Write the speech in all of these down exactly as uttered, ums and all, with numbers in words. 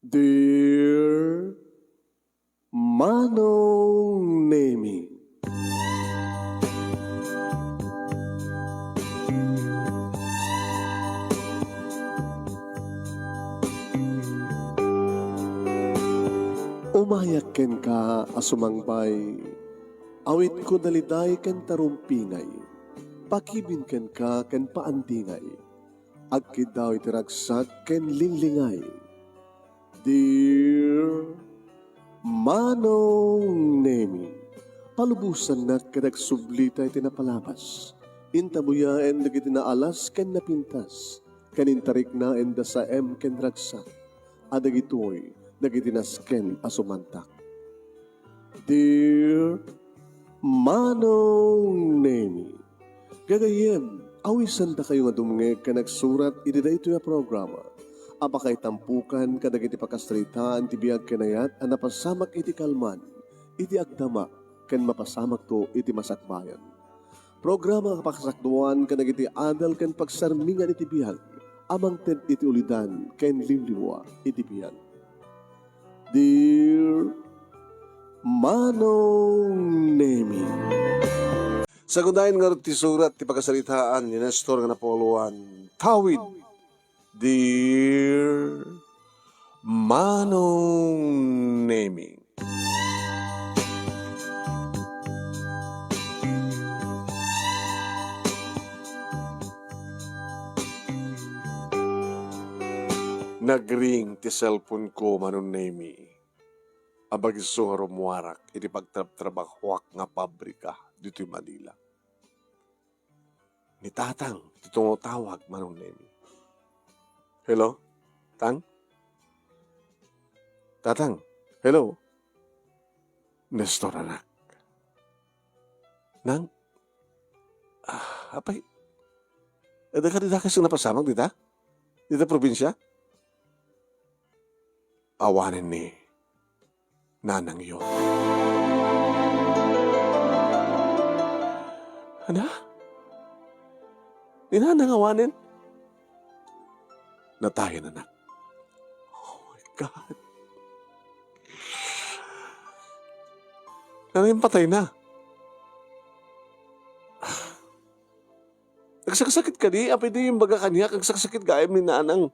Dear Manong Nemi. Umayak kenka a sumangbay, awitko daliday ken tarumpingay, pakibin kenka ken paandingay, agkiddaw iti ragsak ken linglingay. Dear Manong Nemi, palubosannak ket agsublita iti napalabas. Intabuyaen dagiti naalas ken napintas, ken intariknaenda saem ken ragsak, a dagitoy dagiti nasken a sumantak. Dear Manong Nemi, gagayyem, awisandakayo nga dumngeg ken agsurat iti daytoy a programa a pakaitampukan kadagiti pakasaritaan ti biag ken ayat a napasamak iti kalman, iti agdama, ken mapasamakto iti masakbayan. Programa a pakasakduan kadagiti adal ken pagsarmingan iti biag a mangted iti ulidan ken liwliwa iti biag. Dear Manong Nemi. Sagudayen ngarud ti surat ti pakasaritaan ni Nestor nga napuloan. Tawid. Dear Manong Nemi. Nagring ti cellphone ko, Manong Nemi. Abagso nga rummuarak iti pagtrabtrabahoak nga pabrika ditoy Manila. Ni Tatang ti tumatawag, Manong Nemi. Hello? Tang? Tatang? Hello? Nestor, anak. Nang? Ah, apay? Adda kadi dakes nga napasamak dita? Dita probinsia? Awanen ni nanangyo. Ana? Ni nanang awanen? Natayen, anak. Oh my God. Nanang patay na. Nagsaksakit kadi? Apay diyo imbaga kaniak, nagsaksakit gayam ni nanang.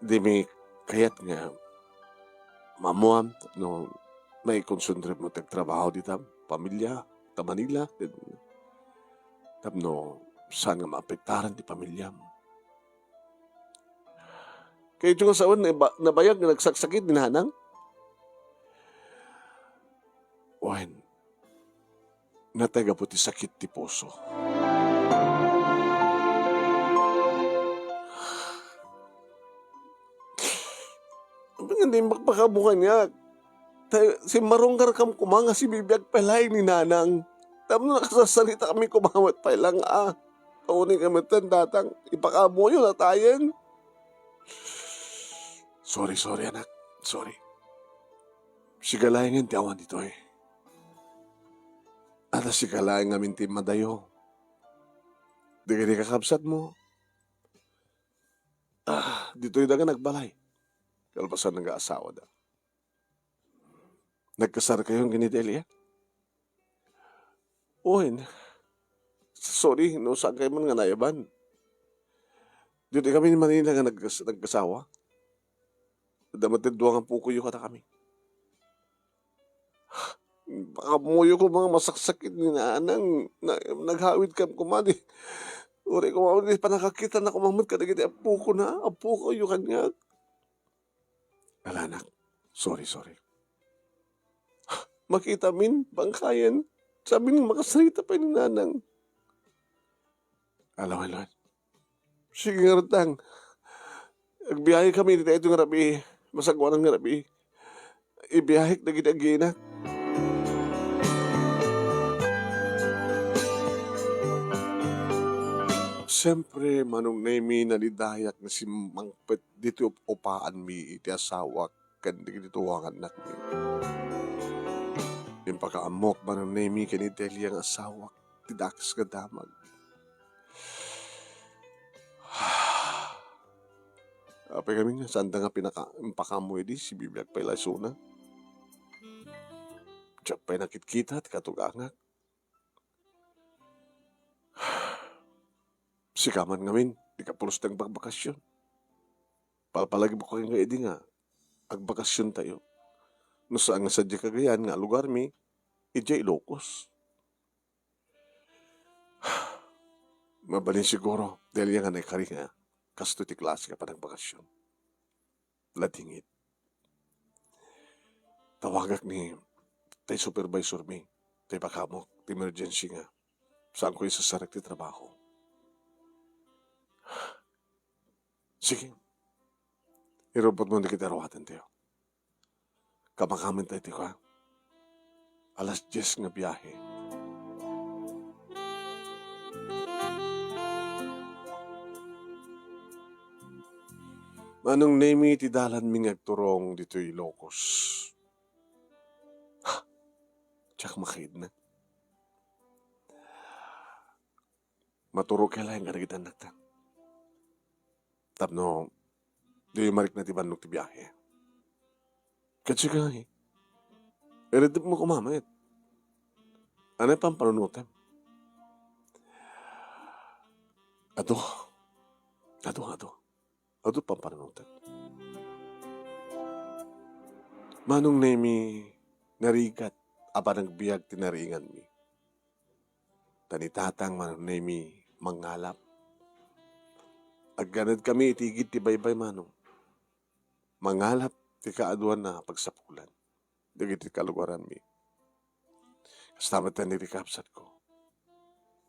Dimi kayat nga maammuam no maikonsentrar mo ti agtrabaho dita pamilya, ta Manila, ken tapno saan nga maapektaran ti pamilyam. Kayatyo nga sawen, naiba-, nabayag nga nagsaksakit ni nanang? Wen, natay gapu ti sakit ti puso. Apay nga di impakaammo kaniak? Ta simmarunggarkam koma nga sibibiag pay laeng ni nanang. Tapno nakasarsaritakami koma met pay la nga, ah, kauni kami ten datang, ipakaammoyo natayen. Sorry, sorry, anak. Sorry. Sika laengen ti awan ditoy. Adda sika laeng ngamin ti immadayo. Dagiti kakabsatmo, ah, ditoy da nga nagbalay. Kalpasan nga asawada. Nagkasarkayo ken ni Delia? Wen, sorry no saan kayo man nga nayaban. Ditoy kami ni Manila nga nagkas-, nagkasawa. Adda met ti dua nga pukoyo kadakami. Pakaammoyo koma nga masaksakit ni nanang, na, naghawidkam koma di. Uray koma di pannakakitana koma met kadagiti apokona, apokayo kaniak. Ala, anak. Sorry, sorry. Makitamin, bangkayen. Samin, makasarita pay ni nanang. Ala, ala. Sige ngarud, Tang. Agbiahe kami iti daytoy nga rabii. Masaguanan nga rabii. Ibiyahek dagiti aginak. Siempre, Manong Nemi, nalidayak nga simmangpet ditoy up-upaanmi iti asawak ken dagiti tuangannak. Impakaammok, Manong Nemi, ken ni Delia nga asawak ti dakes nga damag. Apay ngamin nga saanda nga pinaka-, impakaammo idi sibibiag pay la isuna. Diak pay nakitkita ti katugangak. Sika man ngamin, ikapulos ti agbakbakasyon. Palpalagipko kenka idi nga agbakasyontayo. No saan nga sadiay kagayan nga lugarmi, idiay Ilocos. Mabalin siguro, Delia, nga naikari nga kastoy ti klase nga panagbakasyon. Ladingit. Tawagak ni tay supervisormi, tay pakamok, ti emergency nga saanko isasarek ti trabaho. Sige. Irubbotmo dagiti aruaten tayo. Kamakamin tayo ti kua. Alas dies nga biahe. Manong Nemi ti dalanmi nga agturong ditoy Ilocos. Ha! Diak makaidna. Maturo kay laeng kadagiti annakta. Tapno, di marikna ti bannog ti biahe. Ket sika, eh. Iridepmo koma met. Ania pampanunotem? Adu. Adu, adu. Adu pampanunotem. Manong Nemi, narigat a panagbiag ti nariinganmi. Ta ni Tatang Manong Nemi mangngalap. Agganedkami iti igid ti baybay, Manong. Mangalap ti kaaduan a pagsapulan dagiti kalugaranmi. Kasta met ni kakabsatko.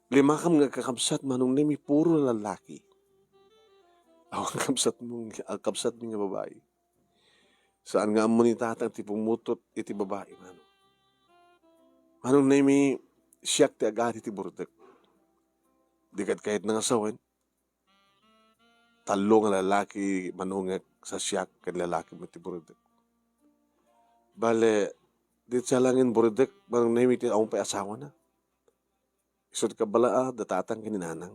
Limakam nga kakabsat, Manong Nemi, puro lallaki. Awan kabsatmo, a kabsatmi nga babai. Saan nga ammo ni Tatang ti pumutot iti babai, Manong. Manong Nemi, siak ti agari ti burdek. Di kad kayat nga sawen. Tallo nga lalaki manungek sa siak ken lalaki met ti burdek. Bale, di siya langin burdek, Manong Nemi, ti awan pay asawana. Isu ti kabalaa, da Tatang ken ni Nanang.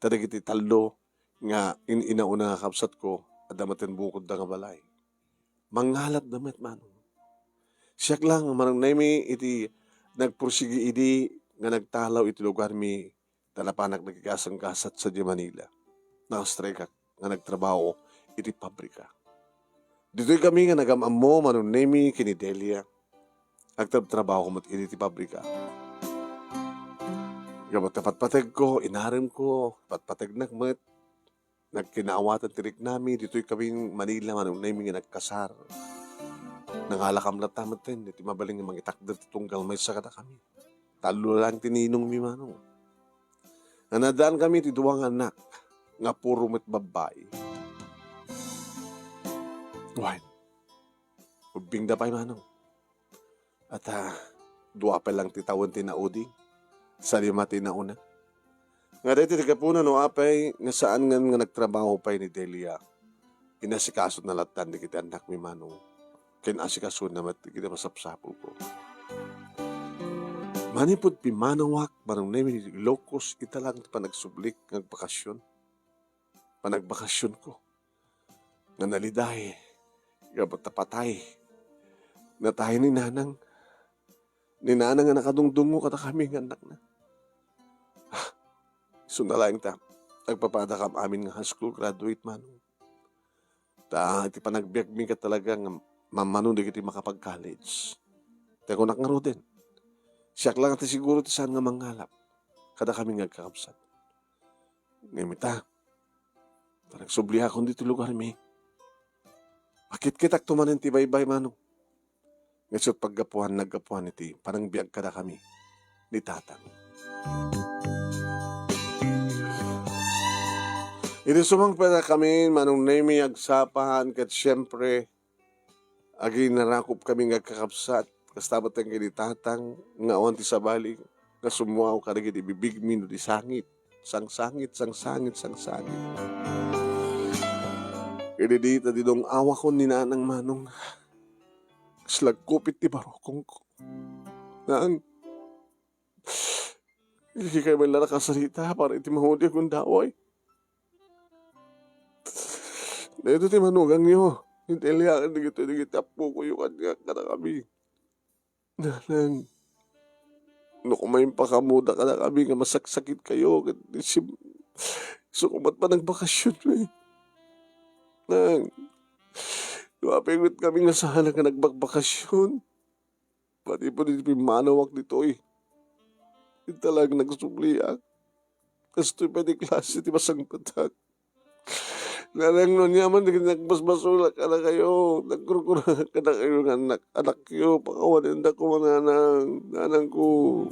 Ta dagiti tallo nga in-inauna nga kabsatko, adda met ti bukodda nga balay. Mangngalapda met, Manong. Siak lang, Manong Nemi, iti nagpursigi idi nga nagtalaw iti lugarmi ta napanak nagigasanggasat sadiay Manila. Nakastrikak nga nagtrabaho iti pabrika. Ditoy kami nga nagam-ammo, Manong Nemi, ken ni Delia. Agtrabtrabaho met idi ti pabrika. Gapu ta patpategko, inaremko, patpategnak met. Nagkinaawatan ti riknami, ditoy kami Manila, Manong Nemi, nga nagkasar. Nangalakam latta metten iti mabalin nga mangitakder ti tunggal maysa kadakami. Tallo lang ti ninongmi, Manong. Nga naaddankami ti dua nga annak nga puro met babbai. Wen, ubbingda pay, Manong. Ata, dua pay lang ti tawen ti naudi, sa lima ti nauna. Nga daytoy ti gapuna no apay nga saan ngan nga nagtrabaho pay ni Delia. Inasikasona lattan dagiti annakmi, Manong. Ken asikasona met dagiti masapsapulko. Manipud pimmanawak, Manong Nemi, Ilocos, ita lang ti panagsublik nga agbakasyon. Panagbakasyonko. Nga naliday, gapu ta patay. Natay ni Nanang. Ni Nanang nga nakadungdungngo kadakami nga annakna. Ah, isuna laeng ta, agpapadakam amin nga high school graduate, Manong. Ta iti panagbiagmi ket talaga nga mamano dagiti makapag-college. Ti kunak ngaruden, siak lang ti siguro ti saan nga mangngalap kadakami nga agkakabsat. Ngem ita, ta nagsubliakon ditoy lugarmi. Akitkitakto manen ti baybay, Manong. Ngasut paggapuan, naggapuan iti panangbiag kadakami ni Tatang. Idi sumangpet a kami, Manong Nemi, agsapa, ket siempre, aginarakop kami nga agkakabsat, kasta met ken ni Tatang, nga awan ti sabali, nga summuaw kadagiti bibigmi no di sangit, sangsangit, sangsangit, sangsangit. Idi dita didong-awakon ni Nanang, Manong, kas lagkupit ti barukongko. Nang, di kay man la nakasarita para iti maudi a gundaway. Daytoy ti manugangyo. Intelliakan dagitoy dagiti appokoyo kaniak kadakami. Nanang, no kumain pakamuda kadakami nga masaksakitkayo, ket isim-, isu koma ti panagbakasyon, eh. Nang, no apay met kami nga saan nga nagbakbakasyon. Pati pud iti pimmanawak ditoy. Ita laeng nagsubliak. Kastoy pay ti klase ti masangpetak. Nanang, no ania man dagiti nagbasbasolak kadakayo, nagkurkurangak kadakayo nga annak, anakyo, pakawanenda koma, nanang, nanangko.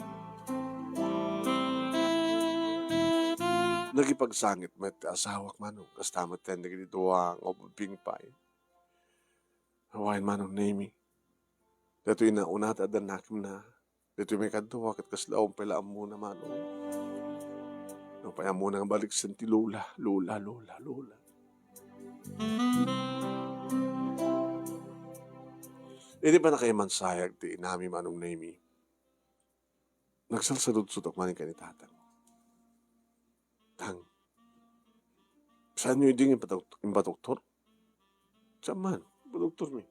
Nakipagsangit met ti asawak, Manong, kasta met ken dagiti dua nga ubing pay. Awan, Manong Nemi. Daytoy nauna ti adda annakemna. Daytoy maikadua ket kasla awan pay la ammona, Manong. Nupay ammona nga baliksen ti Lola, Lola, Lola, Lola. Idi pannakaimansayag ti inami, Manong Nemi, nagsalsaludsodak manen ken ni Tatang. Tang, saanyo idi nga ipadok-, imbadoktor? Saan man, imbadoktormi.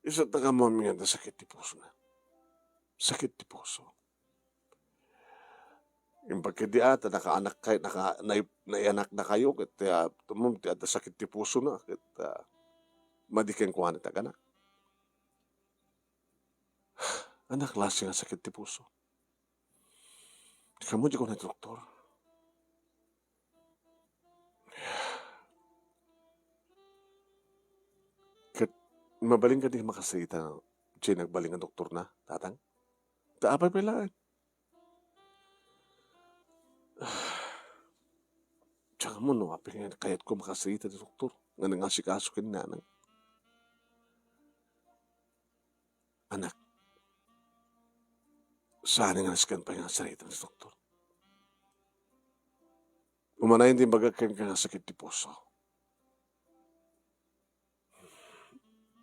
Isu ti ammomi nga adda sakit ti pusona. Sakit ti puso. Imbag ketdi a, ta nakaanak kay-, naka-, nai-, naianaknakayo, ket ti, ah, tumom ti adda sakit ti pusona, ket, ah, madi kenkuana ti aganak. Ania klase nga sakit ti puso? Kamu ti kuna ti doktor. Ket mabalin kadi makasarita diay nagbalin nga doktorna, Tatang? Ta apay pay laeng? Diak ammo no apay nga kayatko makasarita ti doktor nga nangasikaso ken ni Nanang. Anak, saan nga nasken pay nga sarita ti doktor. Umanayen ti imbagak kenka nga sakit ti puso.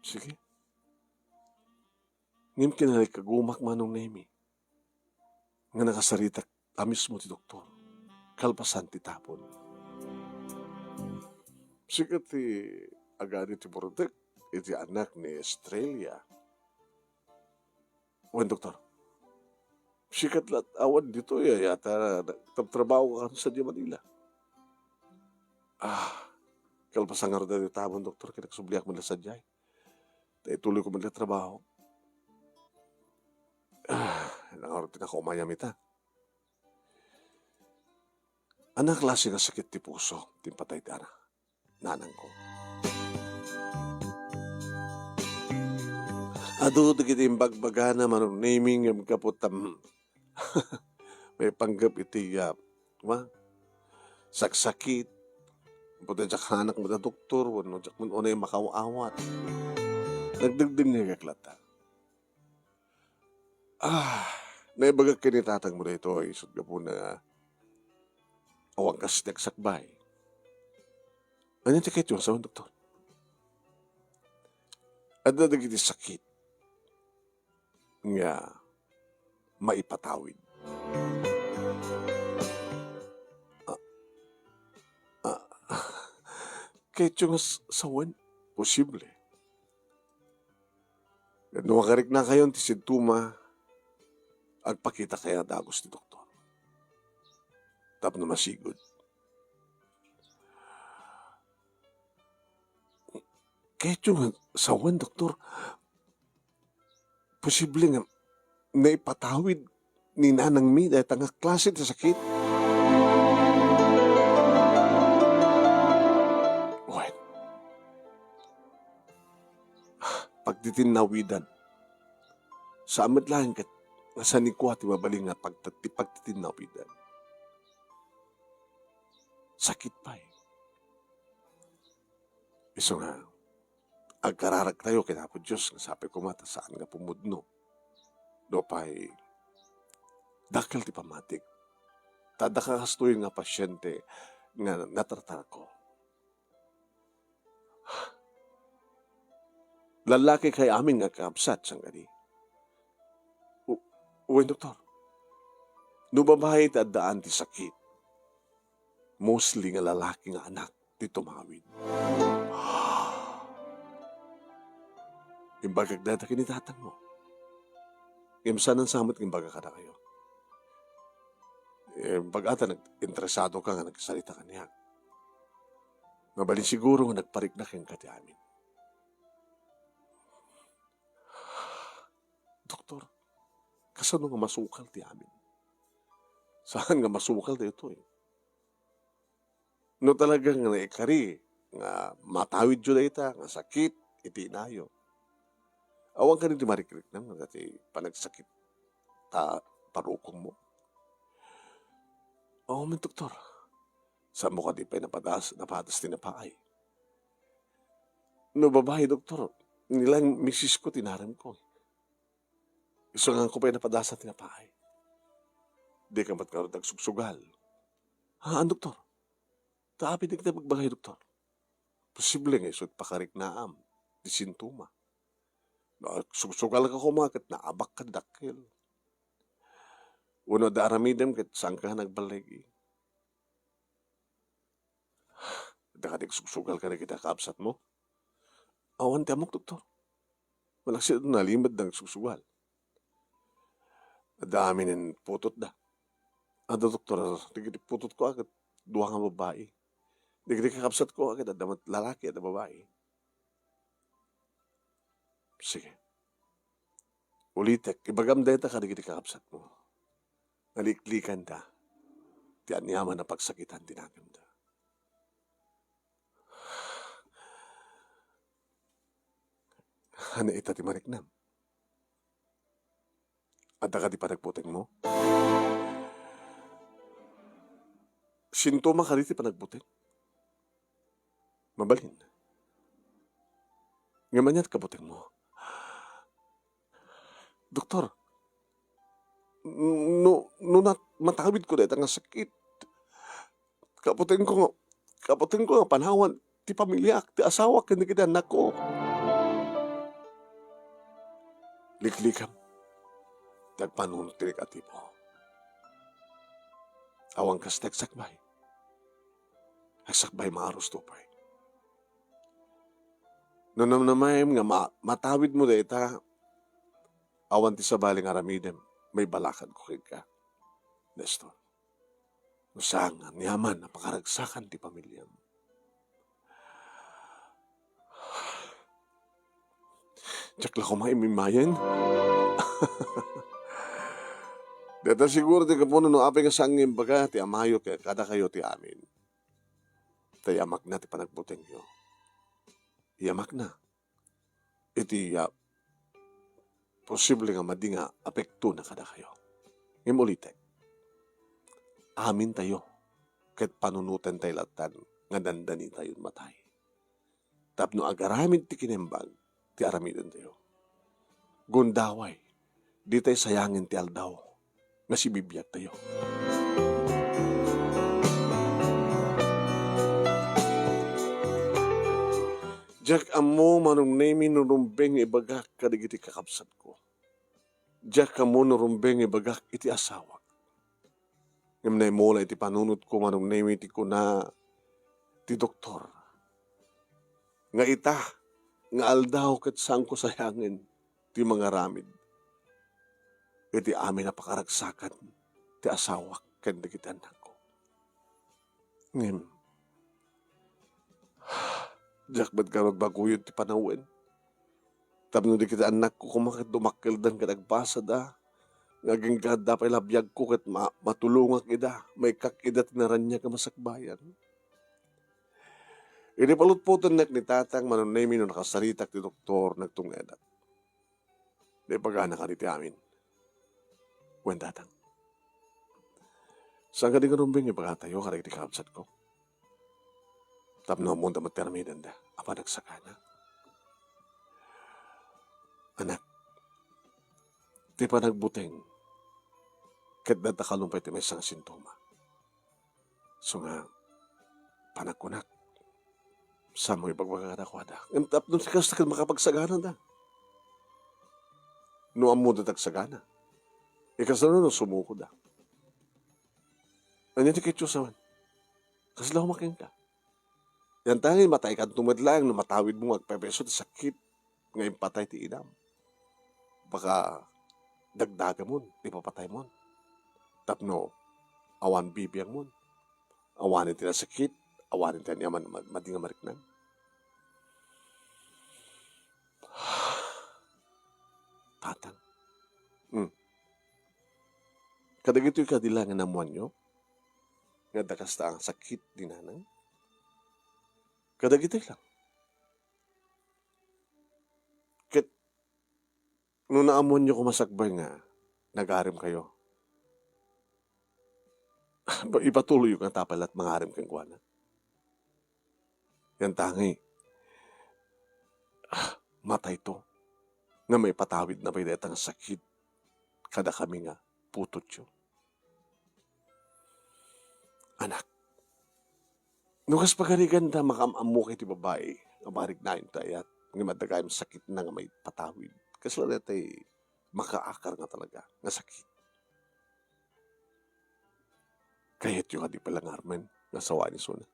Sige. Ngem kinalikagumak, Manong Nemi, nga nakasaritak a mismo ti doktor, kalpasan ti tapon. Sika ti agani ti burdek iti anak ni Estrella. Wen, doktor, sika ti awan ditoy, aya ta nagtrabtrabaho ka sadiay Manila. Ah, kalpasan ngarud ti tapon, doktor, ket nagsubliak met la sadiay. Ta ituloyko met la trabaho. Ah, ngarud ti nakaumayam ita. Ania klase nga sakit ti puso ti impatay ti anak, nanangko? Adu dagiti imbagbagana, Manong Nemi, ngem gapu ta, hmm, maipanggep iti, ah, ma-, saksakit, gapu ta diak anak met a doktor, wenno diak met unay makaaw-awat. Nagdengdengngegak latta. Ah, naibagak ken ni tatangmo daytoy, isut' gapuna nga awan kas ti agsakbay. Ania ti kayatyo nga sawen, doktor? Adda dagiti sakit nga maipatawid. Ah, ah, kayatyo nga s-, sawen? Posible. No makariknakayon ti sintoma, agpakitakayo a dagus ti doktor tapno masigud. Kayatyo nga sawen, doktor? Posible nga naipatawid ni nanangmi dayta nga klase ti sakit? Wen, pagtitinnawidan. Saan met laeng ket nga sanikua ti mabalin nga pagta-, ti pagtitinnawidan. Sakit pay. Isu nga, agkararagtayo ken Apo Dios nga sapay koma ta saan nga pumudno. Nupay, dakkel ti pammatik. Ta adda kakastoyen nga pasiente nga natratarko. Lallaki kay amin nga agkakabsat, saan kadi? U-, wen, doktor. No babai ti addaan ti sakit, mostly nga lalaki nga anak, ti tumawid. Imbagak dayta ken ni tatangmo. Ngem saanen sa met nga imbagak kadakayo. Imbagak ta nag-, interesado ka nga nagsarita kaniak. Mabalin siguro nga nagparikna kenka ti amin. Doktor, kasano nga masukal ti amin? Saan nga masukal daytoy? No talaga nga naikari nga matawidyo dayta nga sakit iti inayo, awan kadi ti marikriknam nga ti panagsakit ta parukongmo? Awan, doktor. Saanmo kadi pay napadas, napadas ti napaay? No babai, doktor, ni laeng missisko ti inaremko. Isu nga ko pay napadasan ti napaay. Dika met ngarud agsugsugal. Haan, doktor. Ta apay dagita ibagbagay, doktor? Posible nga isu ti pakariknaam ti sintoma. No agsugsugalka koma ket naabakka ti dakkel. Wenno adda aramidem ket saanka nga nagballigi. Adda kadi agsugsugal kadagiti kakabsatmo? Awan ti ammok, doktor. Malaksid no nalimed nga agsugsugal. Adda aminen putotda. Adda, doktor, dagiti putotko a ket dua nga babbai. Dagiti kakabsatko a ket adda met lalaki, adda babbai. Sige. Ulitek, ibagam dayta kadagiti kakabsatmo. Naliklikanda ti aniaman a pagsakitan ti nakemda. Ania ita ti mariknam? Adda kadi panagbutengmo? Sintoma kadi ti panagbuteng? Mabalin. Ngem ania ti kabutengmo? Doktor, no, no nat-, matawidko dayta nga sakit, kabutengko nga, kabutengko nga panawan ti pamiliak, ti asawak, ken dagiti annakko. Liklikam ti agpanunot ti negatibo. Awan kas ti agsakbay. Agsakbay maarusto pay. No namnamaem nga ma-, matawidmo dayta, awan ti sabali nga aramidem, maibalakadko kenka, Nestor. No saan nga aniaman a pakaragsakan ti pamiliam. Diak la koma imimmayen. Dayta siguro ti gapu no apay nga saan nga imbaga ti amayo ket kadakayo ti amin. Ta yamakna ti panagbutengyo. Yamakna iti, ah, posible nga madi nga apektona kadakayo. Ngem ulitek, amintayo ket panunotentayo lattan nga dandanitayon matay. Tapno agaramid ti kinaimbag ti aramidentayo. Gundaway, ditay sayangen ti aldaw nga sibibiagtayo. Diak ammo, Manong Nemy, no rumbeng nga ibagak kadagiti kakabsatko. Diak ammo no rumbeng nga ibagak iti asawak. Ngem naimula iti panunotko, Manong Nemy, ti kuna ti doktor nga ita nga aldaw ket saanko sayangen ti mangaramid iti amin a pakaragsakan ti asawak ken dagiti annakko. Ngem, diak met ngarud maguyod ti panawen. Tapno dagiti annakko koma ket dumakkeldan ket agbasada, nga agingga adda pay la biagko ket ma-, matulongak ida, maikkak ida ti naraniag a masakbayan. Idi palutpotennak ni tatang, Manong Nemy, no nakasaritak ti doktor, nagtungedak. Naipagana kadi ti amin. Wen, tatang, saan kadi nga rumbeng nga ibagatayo kadagiti kabsatko? Tapno ammoda met ti aramidenda a panagsakana. Anak, ti panagbuteng ket datakalon pay ti maysa nga sintoma. Isu nga, panagkunak, saanmo ibagbaga kadakuada. Ngem tapno ti kasta ket makapagsaganada. No ammoda ti agsagana, ikasano no sumukoda? Ania ti ketdiosawen? Kasla koma kenka. Yantangay, mataykanto met laeng no matawidmo nga agpepeso ti sakit nga impatay ti inam. Baka dagdagamon ti papataymon tapno awan bibiangmon. Awanen ti nasakit, awanen ti ania man, ma-, madi nga mariknam. Tatang. Hmm. Kadagitoy kadi laeng nga naammoanyo nga adda kasta a sakit ni nanang? Kadagitoy lang. Ket no naammoanyo koma sakbay nga nagarimkayo, ipatuloyyo nga tapay la't mangarim kenkuana. Yantangay, matayto nga maipatawidna pay dayta nga sakit kadakami nga putotyo. Anak, no kas pagariganda makaam-ammok iti babai nga mariknayon ti ayat, ngem adda gayam sakitna nga maipatawid, kasla daytay makaakar nga talaga nga sakit. Kayatyo kadi pay la nga armen nga sawaen isuna?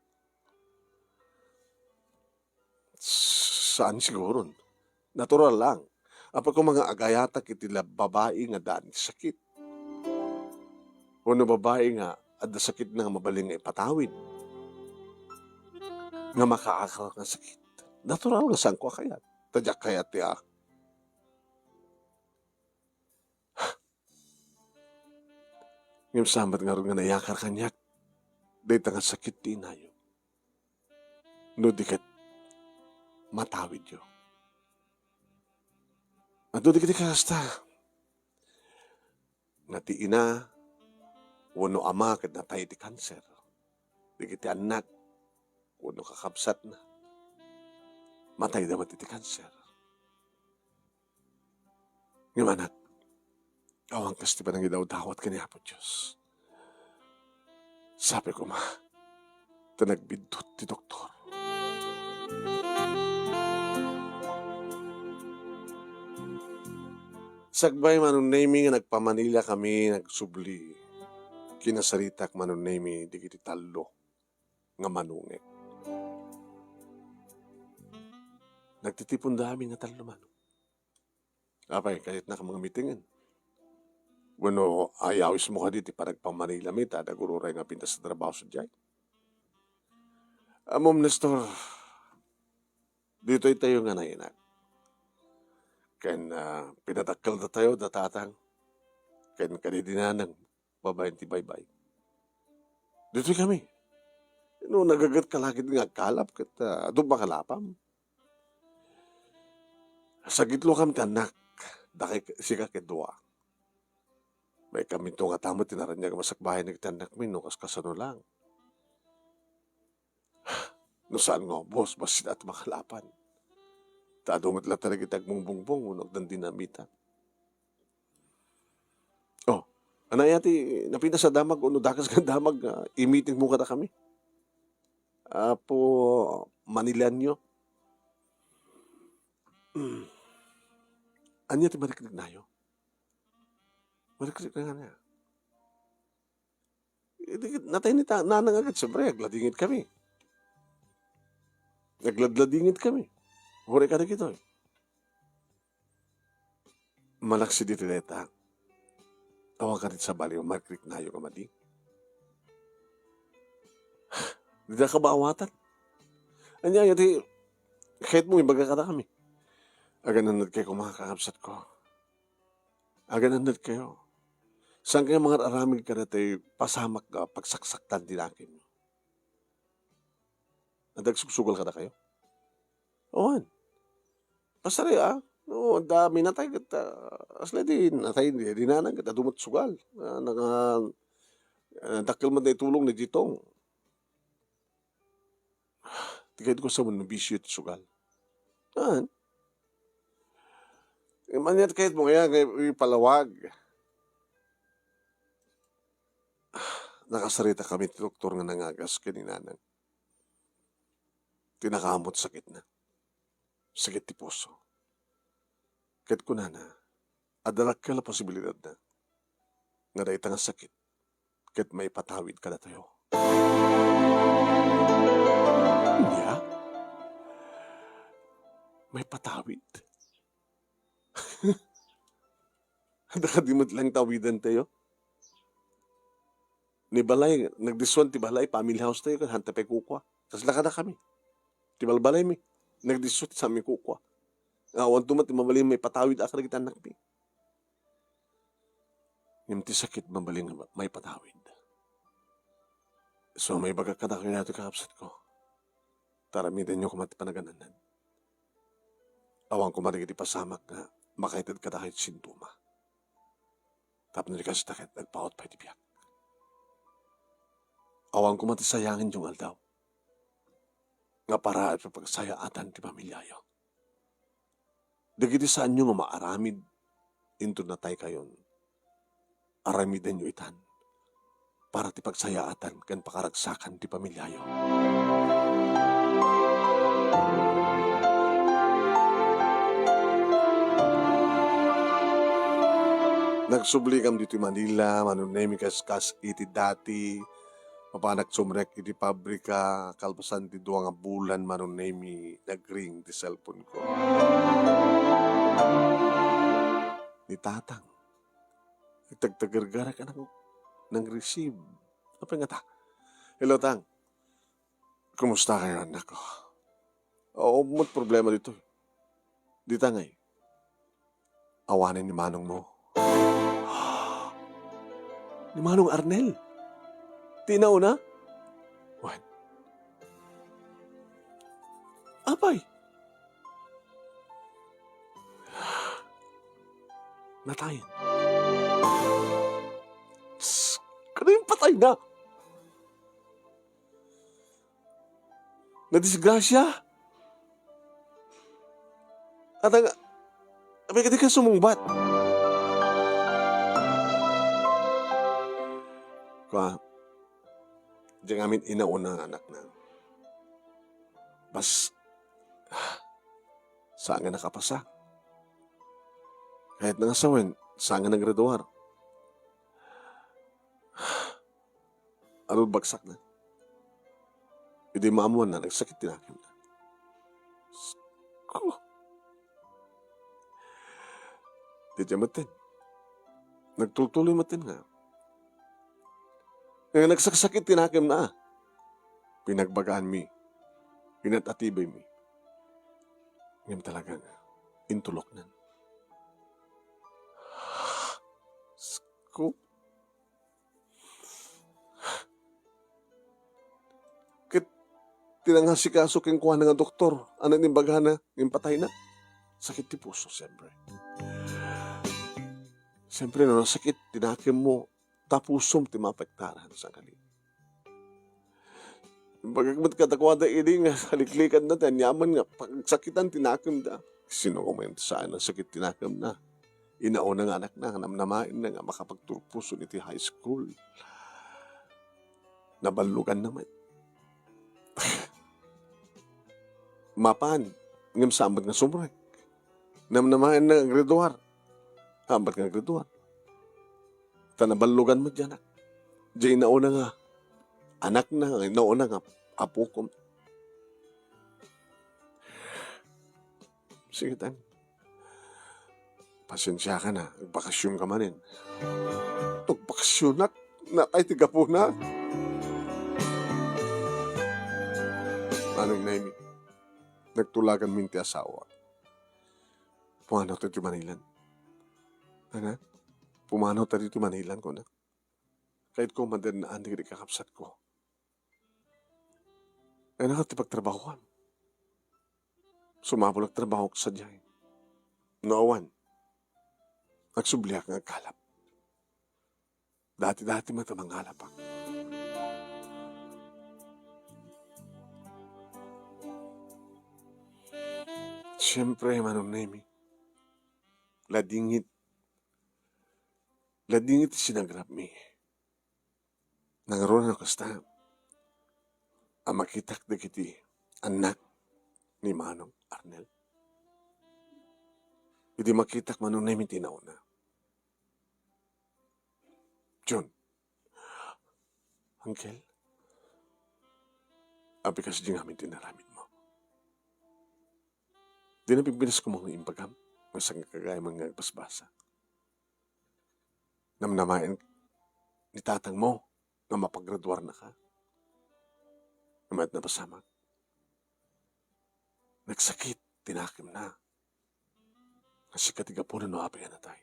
Saan siguron. Natural lang. Apay koma nga agayatak iti la-, babai nga addaan ti sakit, wenno babai nga adda sakitna nga mabalin nga ipatawid, nga makaakar nga sakit. Natural nga saanko a kayat. Ta diak kayat ti a-, Ngem saan met ngarud nga naiyakar kaniak dayta nga sakit ti inayo? No di ket matawidyo. Adu dagiti kasta nga ti ina wenno ama ket natay iti kanser. Dagiti annak wenno kakabsatna, matayda met iti kanser. Ngem anak, awan kas ti panangidawdawat ken ni Apo Dios. Sapay koma, ta nagbiddut ti doktor. Sakbay, Manong Nemy, nga nagpamanila kami, nagsubli, kinasaritak, Manong Nemy, dagiti tallo nga manongek. Nagtitipunda amin nga tallo, Manong. Apay, kayatnak a mangamitingen? Wenno ayawismo kadi ti panagpamanilami ta adda agururay nga pintas a trabaho sadiay? Ammom, Nestor, ditoy tayo nga nainak. Ken, ah, pinadakkelda tayo da tatang ken kadi di nanang babaen ti baybay. Ditoy kami. No nagagetka la ketdi nga agkalap ket, ah, adu makalapam. Sagitlo kam ti annak, dakay sika ket dua. Maikam into nga tama ti naraniag a masakbayan dagiti annakmi no kas-, kasano lang. No saan nga ubos, bassit a ti makalapan. Ta adu met latta dagiti agmungbungbong wenno agdandinamita. Oh, ania ti napintas a damag wenno dakes nga damag nga imitingmo kadakami? Apo Manilanyo. Ania ti mariknanayo? Mariknanayo. Idi ket natay ni ta-, nanang a ket, siyempre, agladingit kami. Nagladladingit kami. Uray kadagitoy. Malaksid iti dayta, awan kadi ti sabali, mariknanayo nga madi. Dida kabaawatan. Ania, iti, kayatmo ibaga kadakami? Aganannadkayo koma, kakabsatko. Aganannadkayo. Saankayo mangar-aramid kadatoy pasamak nga pagsaksaktan ti nakemyo. Adda agsugsugal kadakayo? Awan. Pasari, ah. No, adda minatay ket, ah, asla di natay di, di nanang ket adu met sugal. Ah, naka-, ah, dakkel met naitulong ni Ditong. Ti kayatko sa, no bisyo ti sugal. Saan? Ania ti kayatmo nga ipalawag? Nakasarita kami ti doktor nga nangagas ken ni nanang. Ti nakaammo ti sakitna. Sakit ti puso. Ket kunana, adda dakkel a posibilidadna nga dayta nga sakit ket maipatawid kadatayo. Nia, Maipatawid. Adda kadi met laeng tawidantayo? Ni balay, nagdisuan ti balay, family house tayo, ken hanta pay kukua. Kasla kadakami. Ti balbalaymi, nagdisso ti saanmi kukua. Awanto met ti mabalin maipatawid a kadagiti annakmi. Ngem ti sakit mabalin nga maipatawid. So, maibagak kadakayo daytoy, kakabsatko. Ta aramidenyo koma ti panaganannan. Awan koma dagiti pasamak nga makaited kadakayo ti sintoma. Tapno di kasta ket agpaut pay ti biag. Awan koma ti sayangen diay aldaw nga para iti pagsayaatan ti pamiliayo. Dagiti saanyo nga maaramid inton nataykayon, aramidenyo itan para ti pagsayaatan ken pakaragsakan ti pamiliayo. Nagsublikam ditoy Manila, Mano Nemy, kas, kas iti dati, mapanak sumrek iti pabrika, kalpasan ti dua nga bulan, Mano Nemy, nagring ti cellphone ko. Ni Tatang. Nagtagtagergarak a nang-, nang-receive. Apay ngata? Hello, Tang. Kumusta kayo, anak ko? Oo, may problema dito. Dita ngay. Awanen ni manong mo. Ni Manong Arnel? Ti nauna? Wen. Apay? Natayen. Tss, kano yung patay na? Nadisgrasya? At ang, apay ka di ka sumungbat? Kwa, di ngamin inauna nga anak na. Bas, saan nga nakapasa? Kahit nga sawen, saan nga naggraduar? Arud bagsak na. Idi maamuan na, nagsakit ti nakemna. Ko. Di dya maten. Nagtultuloy maten nga. Nga nagsaksakit ti nakemna. Pinagbagaanmi. Pinat-atibaymi. Ngem talaga nga, intuloknan. Ko. Ket ti nangasikaso kenkuana nga doktor, a naimbagana nga impatayna, sakit ti puso, siyempre. Siyempre, no nasakit ti nakemmo, ta pusom ti maapektaran, sangkali. Imbagak met kadakuada idi nga kaliklikanna ti aniaman nga pagsakitan ti nakemda. Sino koma ti saan a sakit ti nakemna? Inauna nga anakna, namnamaenna nga makapagturpuson iti high school. Naballuganna met. Mapan, ngem saan met nga sumrek. Namnamaenna nga aggraduar. Saan met nga aggraduar. Ta naballugan met diay anak. Diay inauna nga anakna, nga inauna nga apokom. Sige, tan. Pasensiakan a, agbakasyon ka manen. Agbakasyonak, natay ti gapuna. Manong Nemy, nagtulaganmin ti asawa. Pumanaw ta ditoy Manilan. Ana? Pumanaw ta ditoy Manilan, kuna. Kayatko madennaan dagiti kakabsatko. Ay, naka ti pagtrabahoam. Sumapul a trabaho sadiay. No awan, agsubliak nga agkalap. Dati-dati met a mangalapak. Siyempre, Manong Nemy, ladingit, ladingit ti sinagrapmi. Nangruna no kasta, a makitak dagiti annak ni Manong Arnel. Idi makitak, Manong Nemy, ti nauna. Jun, Uncle, apay kasdi ngamin ti inaramidmo? Dina pimpinas koma nga imbagam, nga sangkagayam nga agbasbasa. Namnamaen ni tatangmo nga mapagraduarnaka. Nga mayat napasamak. Nagsakit ti nakemna. Nga sika ti gapuna no apay a natay.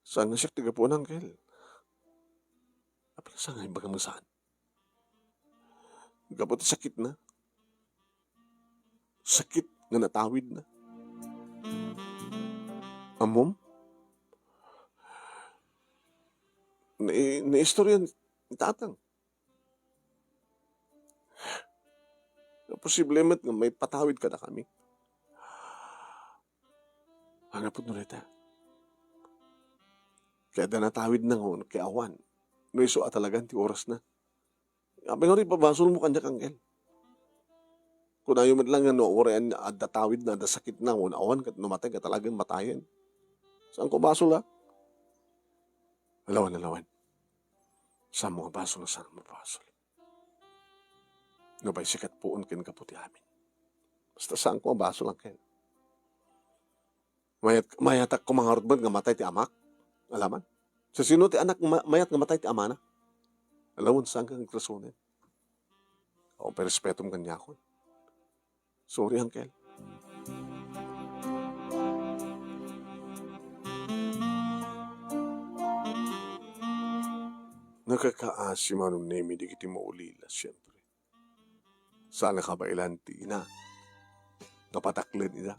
Saan nga siak ti gapuna, Angkel? Apay nga saan nga imbagam nga saan? Gapu ti sakitna. Sakit nga natawidna. Ammom? Nai-, naistorya ni tatang. Posible met nga maipatawid kadakami. Hanapot no dayta. Kaya adda natawidna nga, kaya awan. No isu a talagan ti orasna. Apay nga ipabasolmo kaniak, Angkel? Kunayo met lang nga no uray adda tawidna, adda sakitna, wen awan ket no matay ket talagan matayen. Saanko basol, a? Alawan, alawan. Saanmo nga basol, saan nga mabasol? Nupay sika ti puon ken gapu ti amin. Basta saanko nga basol, Angkel. Mayat-, mayatak koma ngarud met nga matay ti amak? Alaman? Sasino ti anak ma-, mayat nga matay ti amana? Alawan, saanka nga agrasonen? Awan pay respetom kaniakon. Sorry, Angkel. Nakakaasi, Manong Nemi, dagiti maulila, siempre. Saan a kabaelan ti ina nga pataklen ida.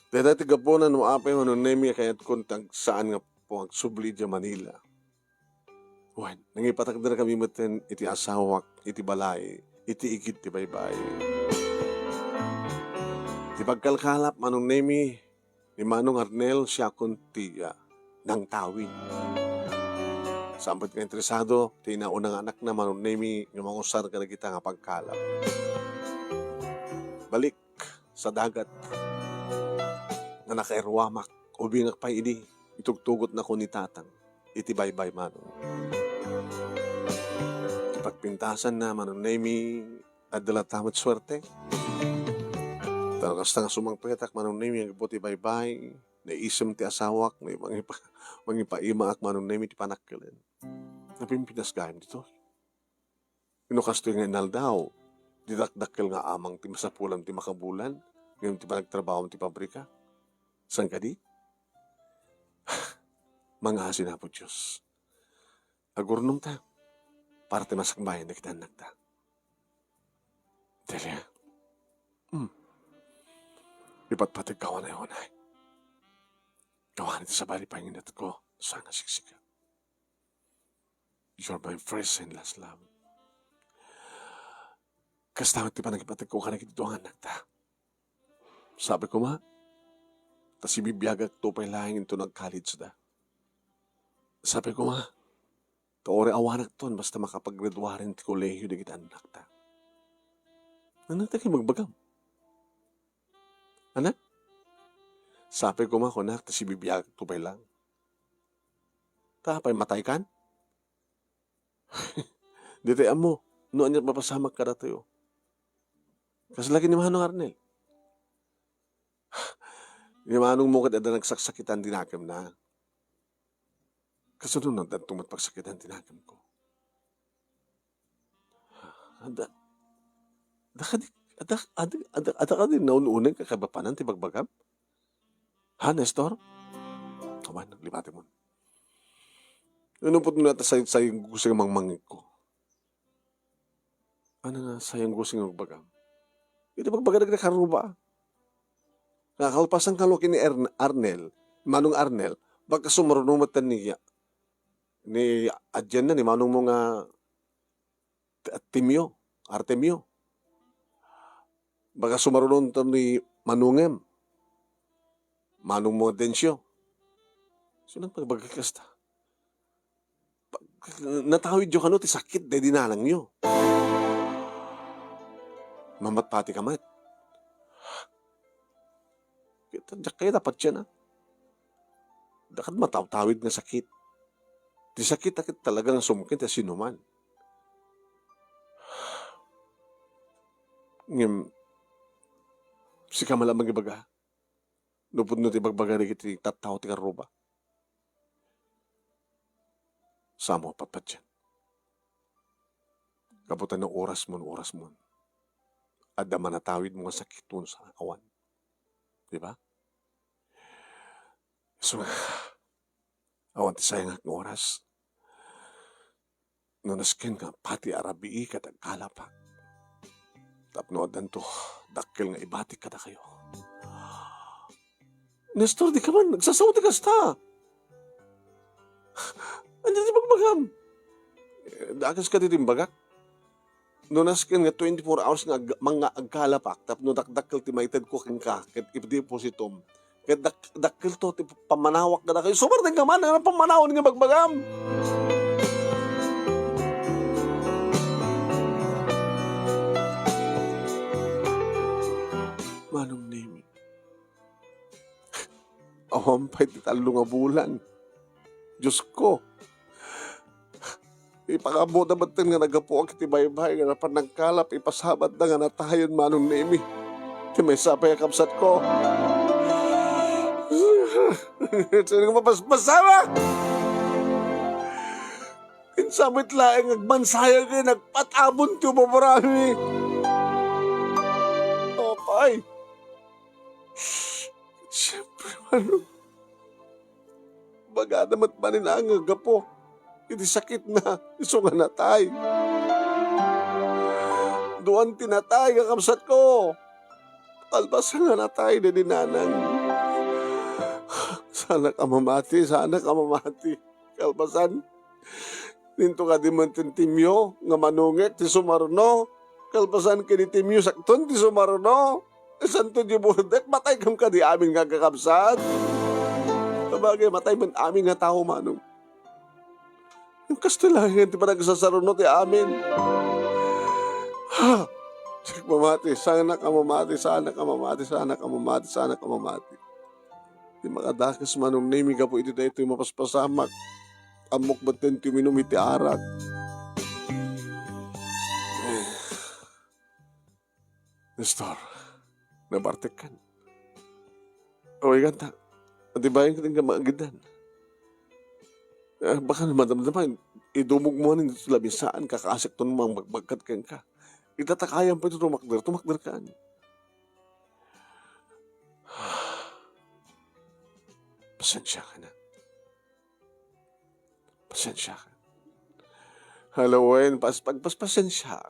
Dayta ti gapuna no apay, Manong Nemi, a kayatkon ti agsaan nga agsubli idiay Manila. Wen, nangipatakderkami metten iti asawak iti balay iti igid ti baybay. Ti pagkalkalap, Manong Nemi, ni Manong Arnel, siakon ti, ah, nangtawid. Saan met nga interesado ti ina-una nga anakna, Manong Nemi, nga mangusar kadagita nga pagkalap. Balik sa dagat nga nakairuamak, ubingak pay idi itugtugotnakon ni Tatang iti baybay, Manong. Ti pagpintasanna, Manong Nemi, adda latta met suerte. Ta no kasta nga sumangpetak, Manong Nemi, aggapu ti baybay, naisem ti asawak, may mangipa-, mangipaimaak, Manong Nemi, ti panakkelen. Napimpinas gayam ditoy. No kastoy nga inaldaw, di dakdakkel nga amang ti masapulam ti makabulan, ngem ti panagtrabahom ti pabrika. Saan kadi? Mangngaasin, Apo Dios. Agurnongta para ti masakbayan dagiti annakta. Delia. Hmm. Ipatpateg ka unay-unay. Gawan iti sabali panginatko, saan nga siksika. You're my first and last love. Kasta met ti panangipateg ko kadagiti dua nga annakta. Sabi ko, ma, ta sibibiagak to pay laeng inton nag-college da. Sabi ko, ma, ta uray awanak ton basta makapaggraduaren ti kolehio dagiti annakta. Nano ti ibagbagam? Anak? Sabi ko, ma, kunak, ta sibibiagak to pay laeng. Ta apay, mataykan? Ditoy ammo, no ania mapasamak kadatayo. Kasla ken ni Manong Arnel. Ni Manong mo ket adda nagsaksakitan ti nakemna. Kasano no adda met pagsakitan ti nakemko? Adda, adda kadi, adda, adda, adda, adda kadi naun-uneg nga kaibabanan ti bagbagam? Ha, Nestor? Awan, lipatem. Ano pud nga ta say-, sayang gusing mangmangikko? Ano nga sayang gusing nga bagbagam? Iti bagbaga dagiti karuba. Nga kalpasan kano ken ni Ern-, Arnel, Manong Arnel, baka sumrunong met ni, ni adianna, ni manong mo nga T-, Timio, Artemio. Baka sumrunong to ni manongem. Manong mo Dencio. Sino nagpagbaga kasta? Pa-, natawid yo kano ti sakit daydi nanang yo. Mamatpati ka met. Kita, diak kayat a patien, a. Diak matawtawid nga sakit. Ti sakit a ket talaga nga sumkin ti sinuman. Ngem, Sika man la mangibaga. No pudno ti ibagbaga dagiti tattao ti karruba. Samo a patpatien. Gapu ta no oras mo, no oras mo. Adda manatawid mo nga sakit wenno sa-, awan. Di ba? So, awan ti sayangak nga oras. No nasken nga pati a rabii ket agkalapak. Tapno addanto dakkel nga ibatik kadakayo. Nestor, di ka man nagsasao ti kasta. Ania ti bagbagam? Eh, dakes kadi ti imbagak? No nasken nga twenty-four hours nga ag-, manga agkalapak, tapno dakdakkel ti maitedko kenka, ket idepositom, ket dak-, dakkelto ti pammanawak kadakayo. Sumardeng ka man, ano pammanawan nga bagbagam? Manong Nemi, awan pay ti tallo nga bulan. Diosko, ipakaammoda metten nga naggapuak iti baybay nga napan nagkalap, ipasabatda nga natayen, Manong Nemi. Ti maysa pay a kabsatko. Sino nga mapaspasamak? Insa met laeng agmansayag ken agpat-abon ti umaburami. Apay. Siempre, Manong. Bagada met manen nga gapu iti sakitna, isu nga natay. Duan ti natay nga kabsatko. Kalpasan nga natay daydi nanang. Saanak a mamati, saanak a mamati. Kalpasan, dinto kadi met ti timeo nga manunget ti sumaruno. Kalpasan ken ni timeo sakton ti sumaruno. Santo Dios, burdek, mataykam kadi amin nga agkakabsat. Sabagay, matay met amin nga tao, Manong. Ngem kastoy laengen ti panagsasaruno ti amin. Ha! Siak mamati, saanak a mamati, saanak a mamati, saanak a mamati, saanak a mamati. Ti makadakes, Manong Nemi, gapu iti daytoy mapaspasamak. Ammok metten ti uminum iti arak. Nestor, nabartekkan. Awayganta, adibayen ket inka maagidan. Eh, baka no madamdama, idumog mo ni dito lamisaan, kakasek ton mangbagbagkat kenka. Ita ta kayam pay ti tumakder, tumakder kan. Pasensia ka na. Pasensia ka. Halawen, pas-, pagpaspasensia.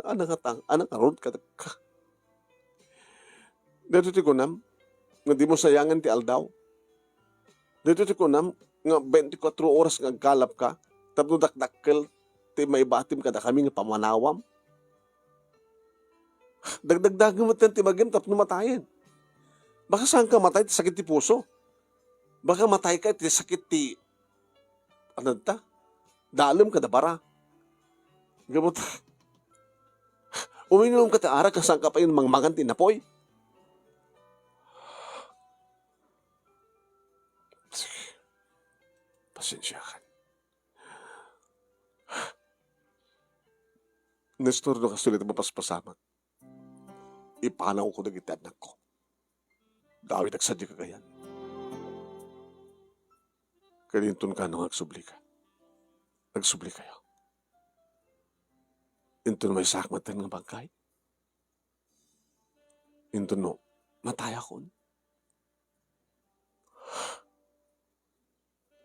Ana nga tang-, ana nga rod ka, ka. Dito ti kunam, nga di mo sayangan ti aldaw. Dito ti kunam, nga twenty-four oras nga agkalap ka, tapno dakdakkel ti maibatim kadakami nga pamanawam. Dagdagdagem met ti bagim tapno matayen. Baka saan ka matay ti sakit ti puso. Baka matay ka ti sakit ti, ano ta? Dalem kada bara. Gapu ta, uminum ka ti arak, saan ka pay mangmangan ti napoy. Sige. Pasensia ka. Nestor, no kastoy ti mapaspasamak, ipanawko dagiti annakko. Dawit, agsadiak a gayan. Ket inton kano nga agsublika. Agsublikayo. Inton maysaak met nga bangkay. Inton no, matayakon.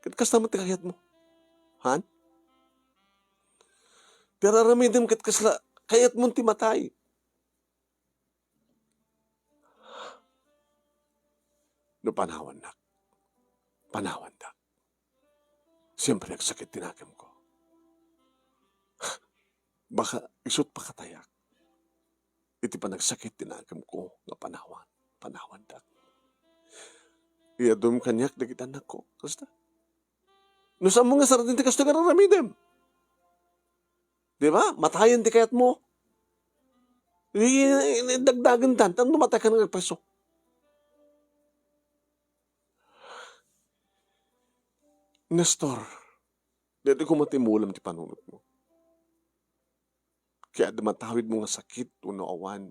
Ket kasta met ti kayatmo. Han? Ti ar-aramidem ket kasla, kayatmo ti matay. No panawannak, panawandak. Siempre, agsakit ti nakemko. Baka isut pakatayak iti panagsakit ti nakemko nga panawan, panawandak. Iadum kaniak dagiti annakko, kasta. No saan mo nga sardin ti kastoy nga aramidem. Di ba? Matayen ti kayatmo. I-, i-, dagdagen tan, tan no matay ka nga agpreso. Nestor, daytoy koma ti mulam ti panunotmo. Kaya adda matawidmo nga sakit wenno awan,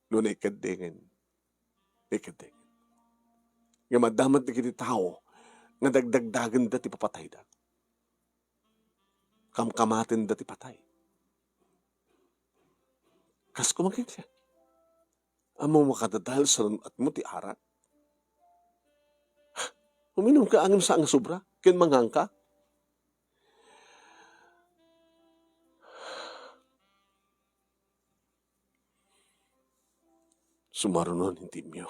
no naikaddengen, Ikadek, nga maddamat dagiti tao nga dagdagdagenda ti papatayda. Kamkamatenda ti patay. Kas kumakin siya. Ammo makadadael sa atmo ti arak? Uminum ka ngem saan nga sobra, ken mangan ka? Sumarunon intimyo.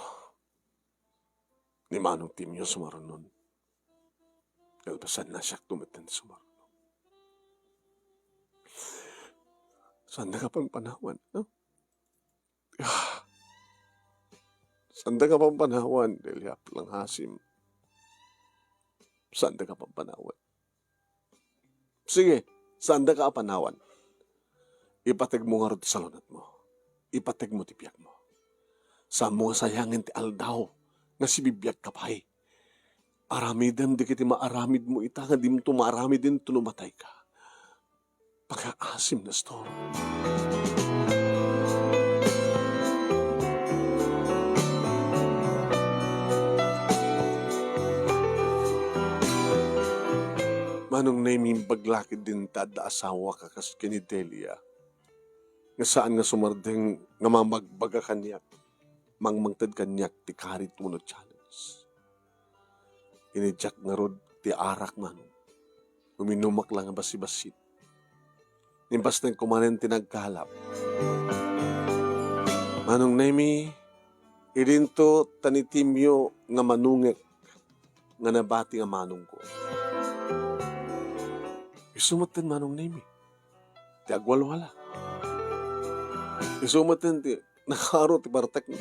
Ni Manong Timio sumarunon. Kalpasanna, siakto metten ti sumarunon. Saanda nga panpanawan, no? Saanda nga panpanawan, Delia, Langhasim. Saanda nga panpanawan. Sige, saanda nga panawan. Ipategmo ngarud ti salunatmo. Ipategmo ti biagmo. Saanmo nga sayangen ti aldaw nga sibibiagka pay. Aramidem dagiti maaramidmo ita nga dimto maaramiden no matayka. Pagaasim, Nestor. Manong Nemi, imbag la ketdin ta adda asawak a kas ken ni Delia, nga saan nga sumardeng nga mamagbaga kaniak, mangmangted kaniak ti karit wenno challenge. Inidiak ngarud ti arak, Manong. Uminumak la nga basi-basit. Imbastengko manen ti nagkalap. Manong Nemi, idinto ta ni Timio nga manongek nga nabati nga manongko. Isu metten, Manong Nemi, ti agwalwala. Isu metten ti nakaro ti partekna.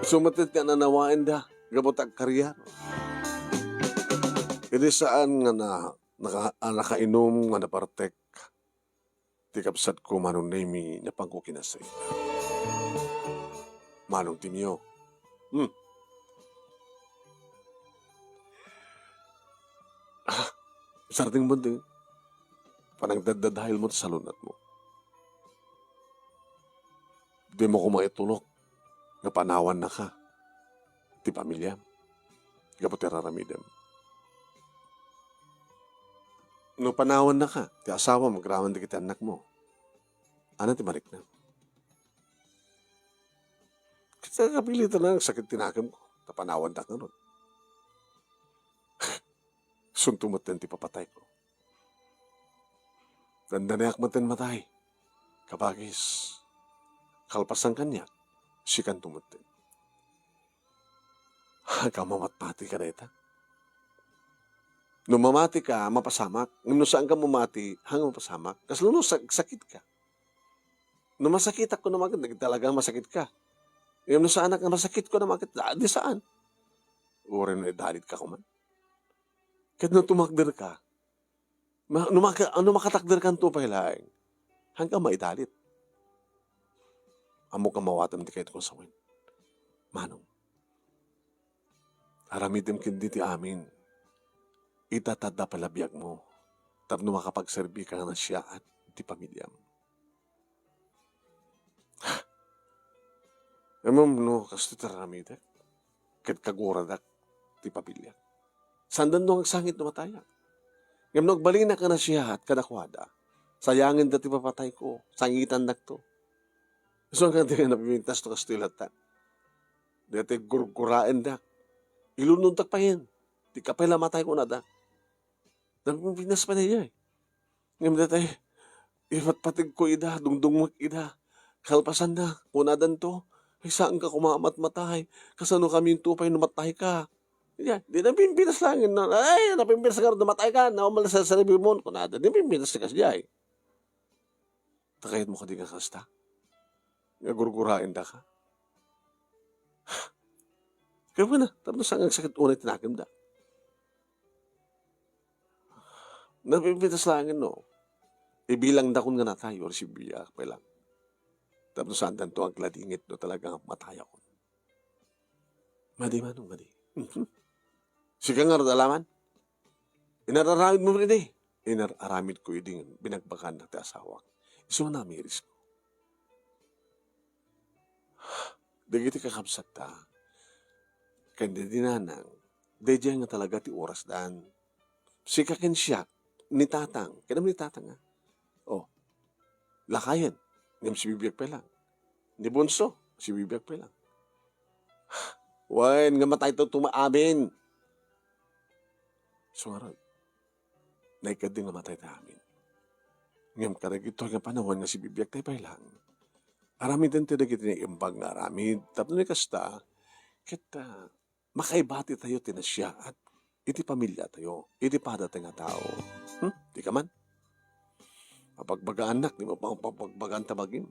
Isu metten ti ananawaenda gapu ta agkarian. Idi saan nga na, naka-, a, nakainum nga napartek ti kabsatko, Manong Nemi, napanko kinasarita. Manong Timio. Hmm. Ah, sardeng mo ti panangdadadaelmo ti salunatmo. Dimo koma itulok nga panawannaka ti pamiliam gapu ti raramidem. No panawannaka ti asawam agraman dagiti annakmo, ania ti mariknam? Ket kapilitan nga agsakit ti nakemko, ta panawandak ngarud. Isunto metten ti papatayko. Dandaniak metten matay, kabagis. Kalpasan kaniak, sikanto metten. Haanka mamatmati kadayta. No mamatika, mapasamak. Ngem no saanka mamati, haanka mapasamak. Kasla no sak-, sakitka. No masakitak, kunam a ket, talaga masakitka. Ngem no saanak nga masakit, kunam a ket, di saan. Uray no idalitka koman. Ket no tumakderka, ma-, no maka-, no makatakderkanto pay laeng, haanka maidalit. Ammok a mawatem ti kayatko a sawen. Manong, aramidem ketdi ti amin. Ita ta adda pay la biagmo tapno makapagserbika nga nasayaat ti pamiliam. Ngem no kastoy ti aramidek, ket kaguradak ti pamiliak. Saandanto nga agsangit no matayak. Ngem no agbalinak nga nasayaat kadakuada, sayangenda ti papatayko, sangitandakto. Isu nga di nga napipintas no kastoy latta. Daytoy gurguraendak. Ilunoddak payen. Dika pay la matay, kunada. Napipintas pay daytoy. Ngem daytoy, ipatpategko ida, dungdungngek ida. Kalpasanna, kunadanto, "Ay, saanka koma a matmatay. Kasano kaminto pay no matayka?" Di, di napimpinas laeng, no? "Ay, napimpinas ngarud no matayka. Naumal sa saribimon," kunada. Di napimpinas ti kasdiay. Ta kayatmo kadi nga kasta? Nga gurguraendaka? Kaya na, tapno saan nga agsakit unay ti nakemda. Napimpitas laeng, no? Ibilangdakon nga natay, or sibibiak pay lang. Tapno saandanto agladingit no talaga nga matayakon. Madi, Manong, madi. Sika ngarud, alaman? Inar-aramidmo idi? Inar-aramidko idi nga binagbagannak ti asawak. Isu nga namirisko. Dagiti kakabsatta, ken daydi nanang, daydiay nga talaga ti orasdan. Sika ken siak, ni tatang, ken ni tatang, ah. Oh, lakayen, ngem sibibiag pay lang. Ni Bunso, sibibiag pay lang. Wen, nga matayto tumaamin. So, ngarud, naikaddi nga matay ti amin. Ngem kadagitoy nga panawen nga sibibiag tay pay lang, aramiden ti dagiti naimbag nga aramid. Tapno ni kasta, ket, ah, makaibati tayo ti nasiaat iti pamiliatayo, iti padatayo nga tao. Hmm? Di ka man? Papagbagaannak, di mo pa papagbagaanta bagim.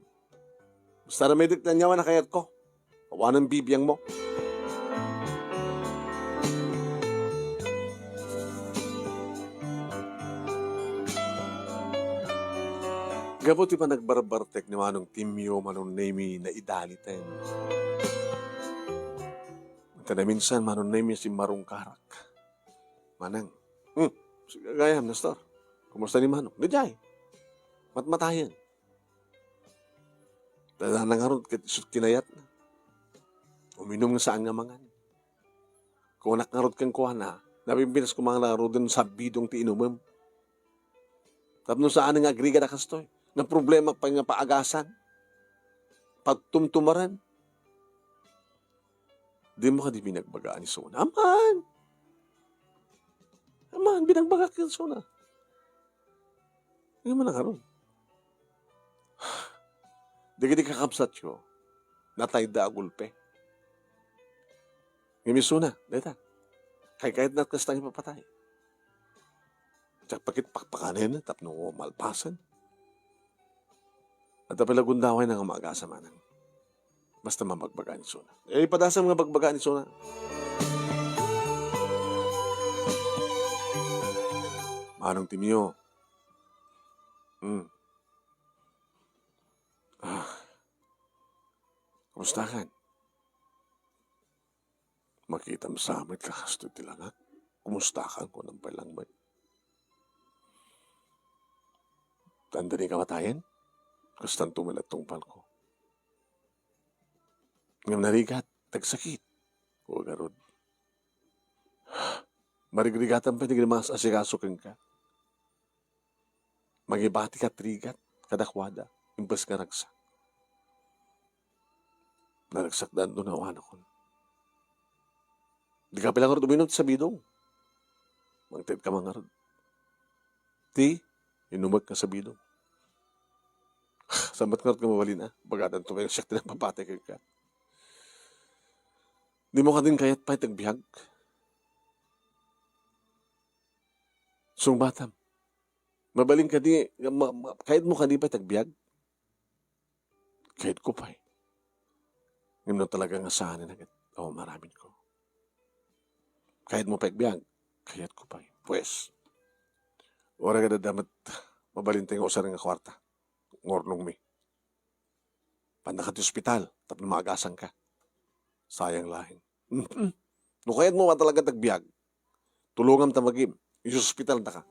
Basta aramidek ti aniaman a kayatko. Awanen bibiangmo. Gapu ti panagbarbartek ni Manong Timio, Manong Nemi, naidaliten. Ket naminsan, Manong Nemi, simmarungkarak. Manang, "Hmm, gayam, Nestor. Kumusta ni Manong?" "Daydiay. Matmatayen." Tadana ngarud ket isu ti kinayatna. Uminum nga saan nga mangan. Kunak ngarud kenkuana, "Napimpinas koma ngaruden sa bidong ti inumem. Tapno saan nga agrigad a kastoy. Naproblema pay nga paagasan. Pagtumtumaren." Dimo kadi binagbagaan ni Sona? Aman! Aman, binagbagak ni Sona. Ngem nakaron. Dagiti kakabsatyo, natayda a gulpe. Ngem isuna, dayta. Kaykayatna kasta nga ipapatay. Diak pay ket pakpakanen tapno malpasen. Adda pay la gundawayna nga maagasa manang. Basta mabagbaga ni Sona. Eh, padasam nga bagbaga ni Sona. Manong Timio. Hmm. Ah. Kumusta kan? Makitam sa met kakastoy ti langak. Kumusta kan? Kunam pay lang met. Tanda ni kamatayen? Kastanto met la tungpalko. Ngem narigat, nagsakit. O garud. Marigrigatan pay ti mas asikaso kenka. Mangibati ka ti rigat kadakuada, imbes nga ragsak. Naragsak danto nga awanakon. Di ka pay la ngarud uminum ti sabidong. Mangted ka man ngarud. Ti, inumek nga sabidong. Sambat ngarud nga mabalin, ah. Bagadanto pay nga siak ti nagpapatay kenka. Dimo kadin kayat pay ti agbiag? Sungbatam. Mabalin kadi, ma-, ma-, kayatmo kadi pay ti agbiag? Kayatko pay. Ngem no talaga nga saanen a ket, awan aramidko. Kayatmo pay agbiag? Kayatko pay. Pues, uray adda met, mabalin ti nga usaren nga kuarta. Ngurnongmi. Pannaka ti ospital tapno maagasanka. Sayang laeng. Mm-mm. No kayatmo a talaga ti agbiag, tulongam ta magim. Isu-ospitaltaka.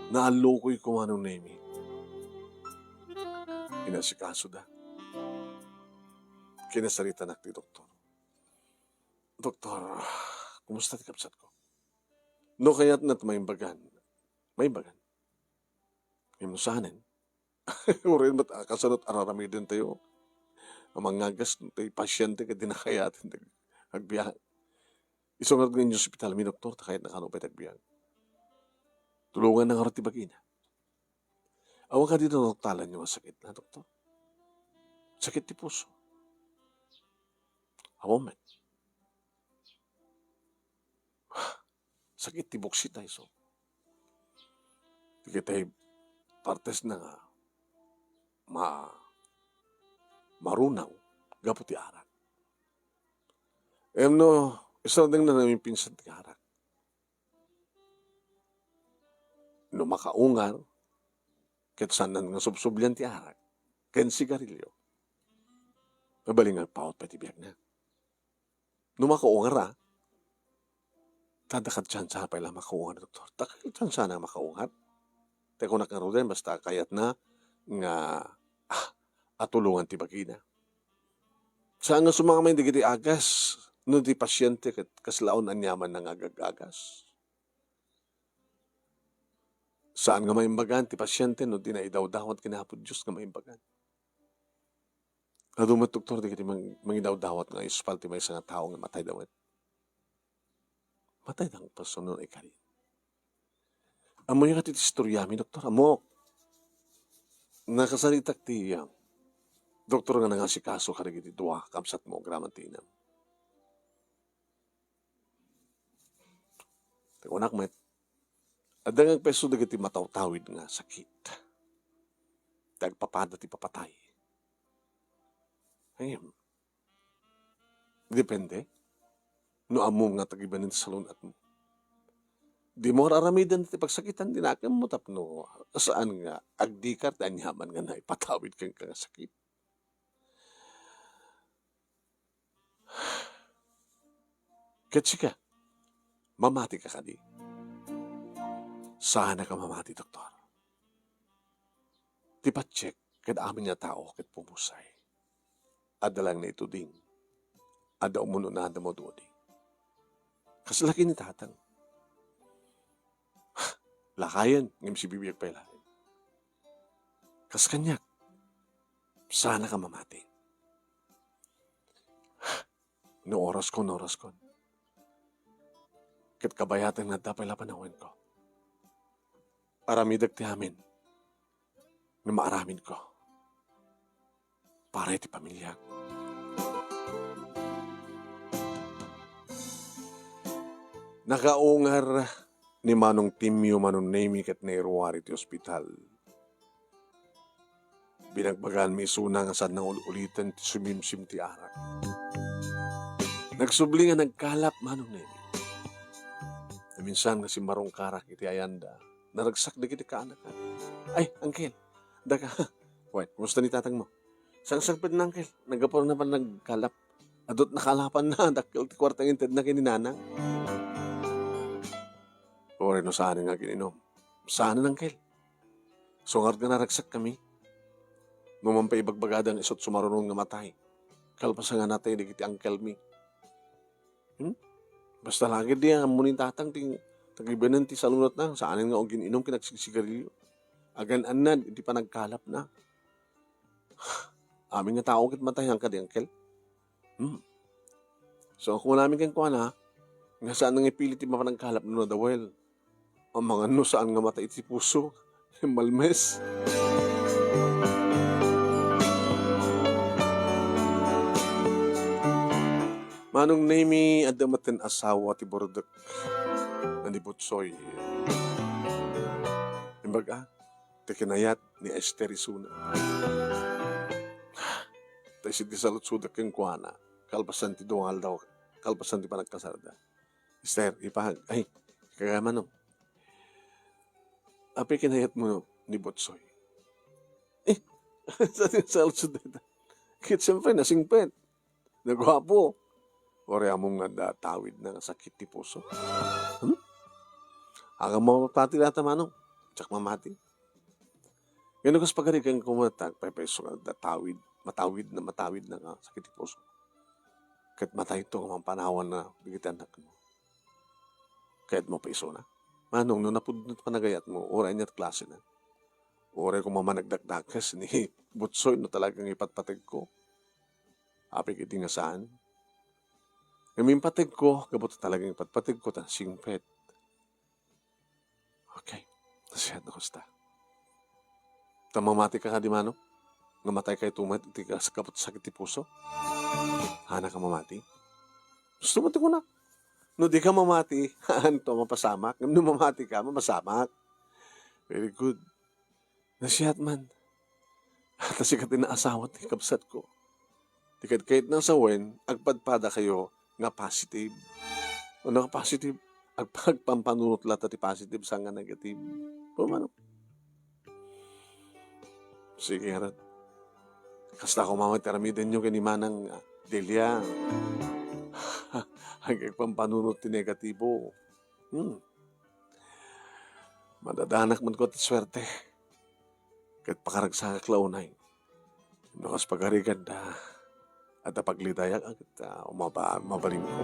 Naallokoy koma ni Nemi. Inasikasoda. Kinasaritanak ti doktor. "Doktor, kumusta ti kabsatko?" No kayatna ti maimbagan, maimbagan. Ngem no saanen, uray met a kasano ti ar-aramidentayo a mangagas ti pasiente ket di na kayaten ti agbiag. Isu ngarud nga inyo ospital mi, doktor, ta kayatna kano pay ti agbiag. Tulonganna ngarud ti bagina. Awan kadi no naungtalanyo nga sakitna, doktor? Sakit ti puso. Awan met. Sakit ti buksitna isu. Dagiti partesna nga ma-, marunaw gapu ti arak. Ngem no, isardengna, namimpinsan ti arak. No makaungar, ket saan nga subsublian ti arak ken sigarilyo, mabalin nga agpaut pay ti biagna. No makaungar a, ta adda kadi tsansa pay la makaungar, doktor. Ta kadi tsansa na makaungar. Ta kunak ngaruden, basta kayatna nga, ah, a tulongan ti bagina. Saan nga sumanga manen dagiti agas no ti pasiente ket kasla awan aniamanna nga agagagas. Saan nga maimbagan ti pasiente no di naidawdawat ken ni Apo Dios nga maimbagan. Adu met, doktor, dagiti mang-, mangidawdawat nga ispal ti maysa nga tao nga matayda met. Matayda nga personal ay kari. Ammoyo kadi ti istoriami, doktor? Ammok. Nakasaritak ti, ah, doktor nga nangasikaso kadagiti dua a kabsatmo agraman ti inam. Ti kunak met, adda nga agpayso dagiti matawtawid nga sakit. Ti agpapada ti papatay. Ayem. Depende no ammom nga tagibanen ti salun-atmo. Dimo ar-aramiden ti pagsakitan ti nakemmo tapno saan nga agdikar ti aniaman nga naipatawid kenka nga sakit. Ket sika, mamatika kadi? Saanka mamati, doktor. Ti patiek ket amin nga tao ket pumusay. Adda laeng naituding. Adda umun-unada maududi. Kasla ken ni tatang. Lakayen, ngem sibibiag pay laeng. Kas kaniak, saanka mamati? No oraskon, oraskon. Ket kabayaten nga adda pay la panawenko. Aramidek ti amin nga maaramidko para iti pamiliak. Nakaungar ni Manong Timio, Manong Nemi, ket nairuar iti ospital. Binagbaganmi isuna nga saanna nga ul-uliten ti sumimsim ti arak. Nagsubli nga nagkalap, Manong Nemi. Naminsan nga simmarungkarak iti ayanda, naragsak dagiti kaanakan. Ay, Uncle, daka. Wen, kumusta ni tatangmo? Sangsangpet na, Uncle. Naggapuanna pay nagkalap. Adu ti nakalapanna, dakkel ti kuarta nga intedna ken ni Nanang. Uray no saan nga agin-inom. Saan, Uncle? So, ngarud nga naragsakkami. No man pay ibagbagada nga isu ti sumaruno nga matay. Kalpasan nga natay dagiti uncle-mi. Hmm? Basta lagi di ammo ni tatang ti tagibanen ti salunatna, saanen nga agin-inom ken agsigsigarilio. Agan-annad iti panagkalapna. Amin nga tao ket matayan kadi, Uncle. Hmm. So, kunami kenkuana, nga saan nga ipili ti mapanagkalap no nadawel. Amangan no saan nga matay iti puso. Malmes. Manong Nemi, adda metten asawa ti burdek nga ni Butsoy. Imbag a, ti kinayat ni Esther isuna. Ta isu ti saludsodek kenkuana, kalpasan ti dua nga aldaw, kalpasan ti panagkasarda. Esther, ipag-, ay, kagaya Manong. Apay kinayatmo ni Butsoy? Eh, sa, saludsod dayta. Ket siyempre, nasingpet. Naguapo. Uray ammom nga adda tawidna nga sakit ti puso. Hmm? Awan mamati dayta, Manong. Diak mamati. Ngem no kas pagarigan ko met, agpaypayso nga adda tawid, matawid na, matawid na nga sakit ti puso. Ket matayto nga mampanawanna dagiti annakmo. Kayatmo pay isuna? Manong, no napudno ti panagayatmo, uray ania ti klasena? Uray koma managdakdakes ni Butsoy no talagang ipatpategko. Apay ket di nga saan? Ngem impateg ko, gapu ta talagang ipatpateg ko, ta singpet. Okay. Nasihat no kasta. Ta mamati ka kadi, Manong? Nga matay kayto met iti kas-, kaput sakit ti puso? Haanka mamati? Gusto mo ti kunak? No di ka mamati, haanto mapasamak. Ngem no mamati ka, mapasamak. Very good. Nasihat man. Ta sika ti naasawa ti kabsatko. Ti kadkayatna a sawen, agpadpadakayo nga positive. Wenno nga positive, agpagpampanunot latta ti positive, saan nga negative. Pumano? Sige, ngarud. Kasta koma met ti aramidenyo ken ni Manang, ah, Delia. Agpagpampanunot ti negatibo. Hmm. Madadanak man ko ti suerte. Ket pakaragsakak la unay. No kas pagariganda, adda paglidayak, agta, umaba-, mabalinko.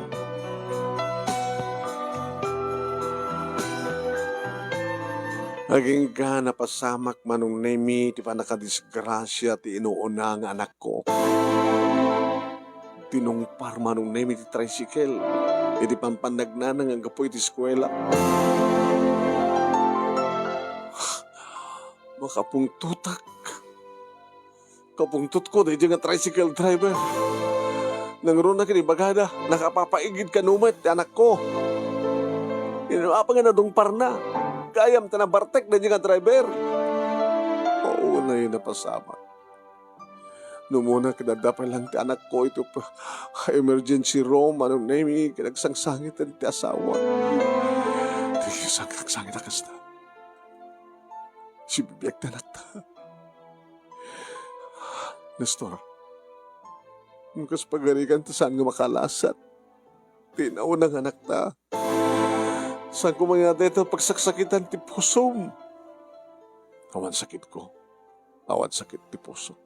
Agingga napasamak, Manong Nemi, ti pannakadisgrasia ti inuuna nga anakko. Tinungpar, Manong Nemi, ti tricycle iti pampannagnana nga aggapu iti eskuela. Makapungtotak. Kapungtotko daydi nga tricycle driver. Nangruna ket ibagada, nakapapaigid kano met ti anakko. Ino apan nga nadungparna? Gayam ta nabartek daydi nga driver. Unay napasamak. No umuna ket adda pay lang ti anakko iti p-, emergency room, Manong Nemi, ket agsangsangiten ti asawa. Ti sang-, agsangit a kasta. Sibibiag ti anakta. Nestor, no kas pagarigan ta saan nga makalasat ti nauna nga anakta. Saan ko man nga dayta pagsaksakitan ti pusom. Awan sakitko. Awan sakit ti pusok.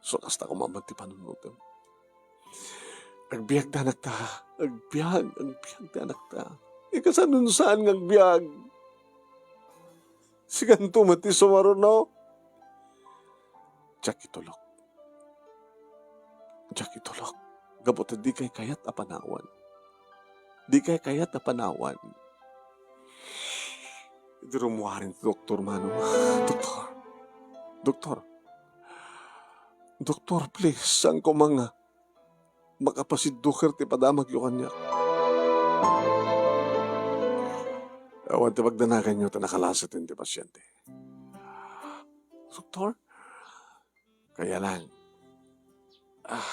So, kasta ko man ti panunotem. Agbiag ti anakta. Agbiag, agbiag ti anakta. Ikasano saan nga agbiag? Sikanto met ti sumaruno. Diak itulok. Diak itulok. Gapu ta dikay kayat a panawan. Dikay kayat a panawan. Idi rummuaren ti doktor, Manong. Doktor. Doktor. Doktor, please, saan ko man nga makapasidduker ti padamagyo kaniak. Awan ti pagdanaganyo ta nakalasaten ti pasiente. Doktor? Kaya lang. Ah.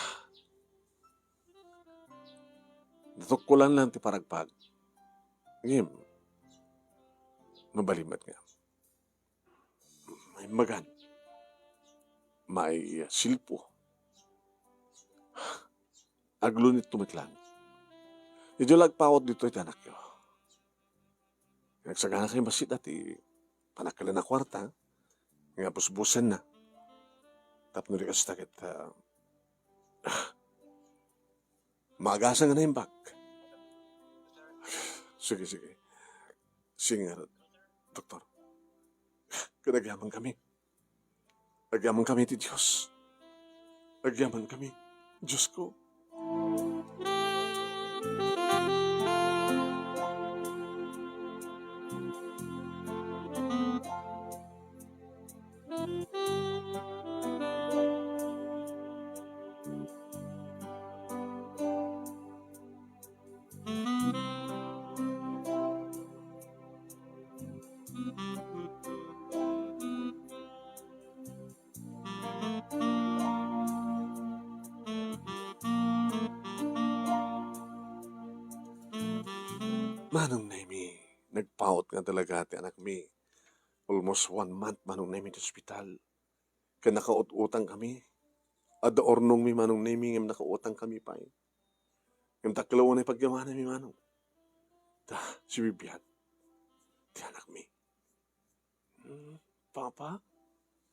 Natukkolan lang ti paragpag. Ngem, mabalin met nga. Maimbagan. Maisilpo. Aglunit to met lang. Idiyo la agpawat ditoy ti anakyo. Nagsagana kay masita ti panagkalian a kuarta nga busbusenna. Tapno di kasta ket, ah, maagasang nga naimbag. Sige, sige. Sige ngarud, Doktor. Ket agyamankami. Agyamankami ti Dios. Agyamankami, Diosko. Manong Nemi, nagpaut nga talaga ti anakmi. Almost one month, Manong Nemi, ti ospital. Ken nakaut-utang kami. Adda urnongmi, Manong Nemi, ngem nakautang kami pay. Ngem dakkel unay pagyamananmi, Manong. Ta, sibibiag ti anakmi. Hmm, Papa?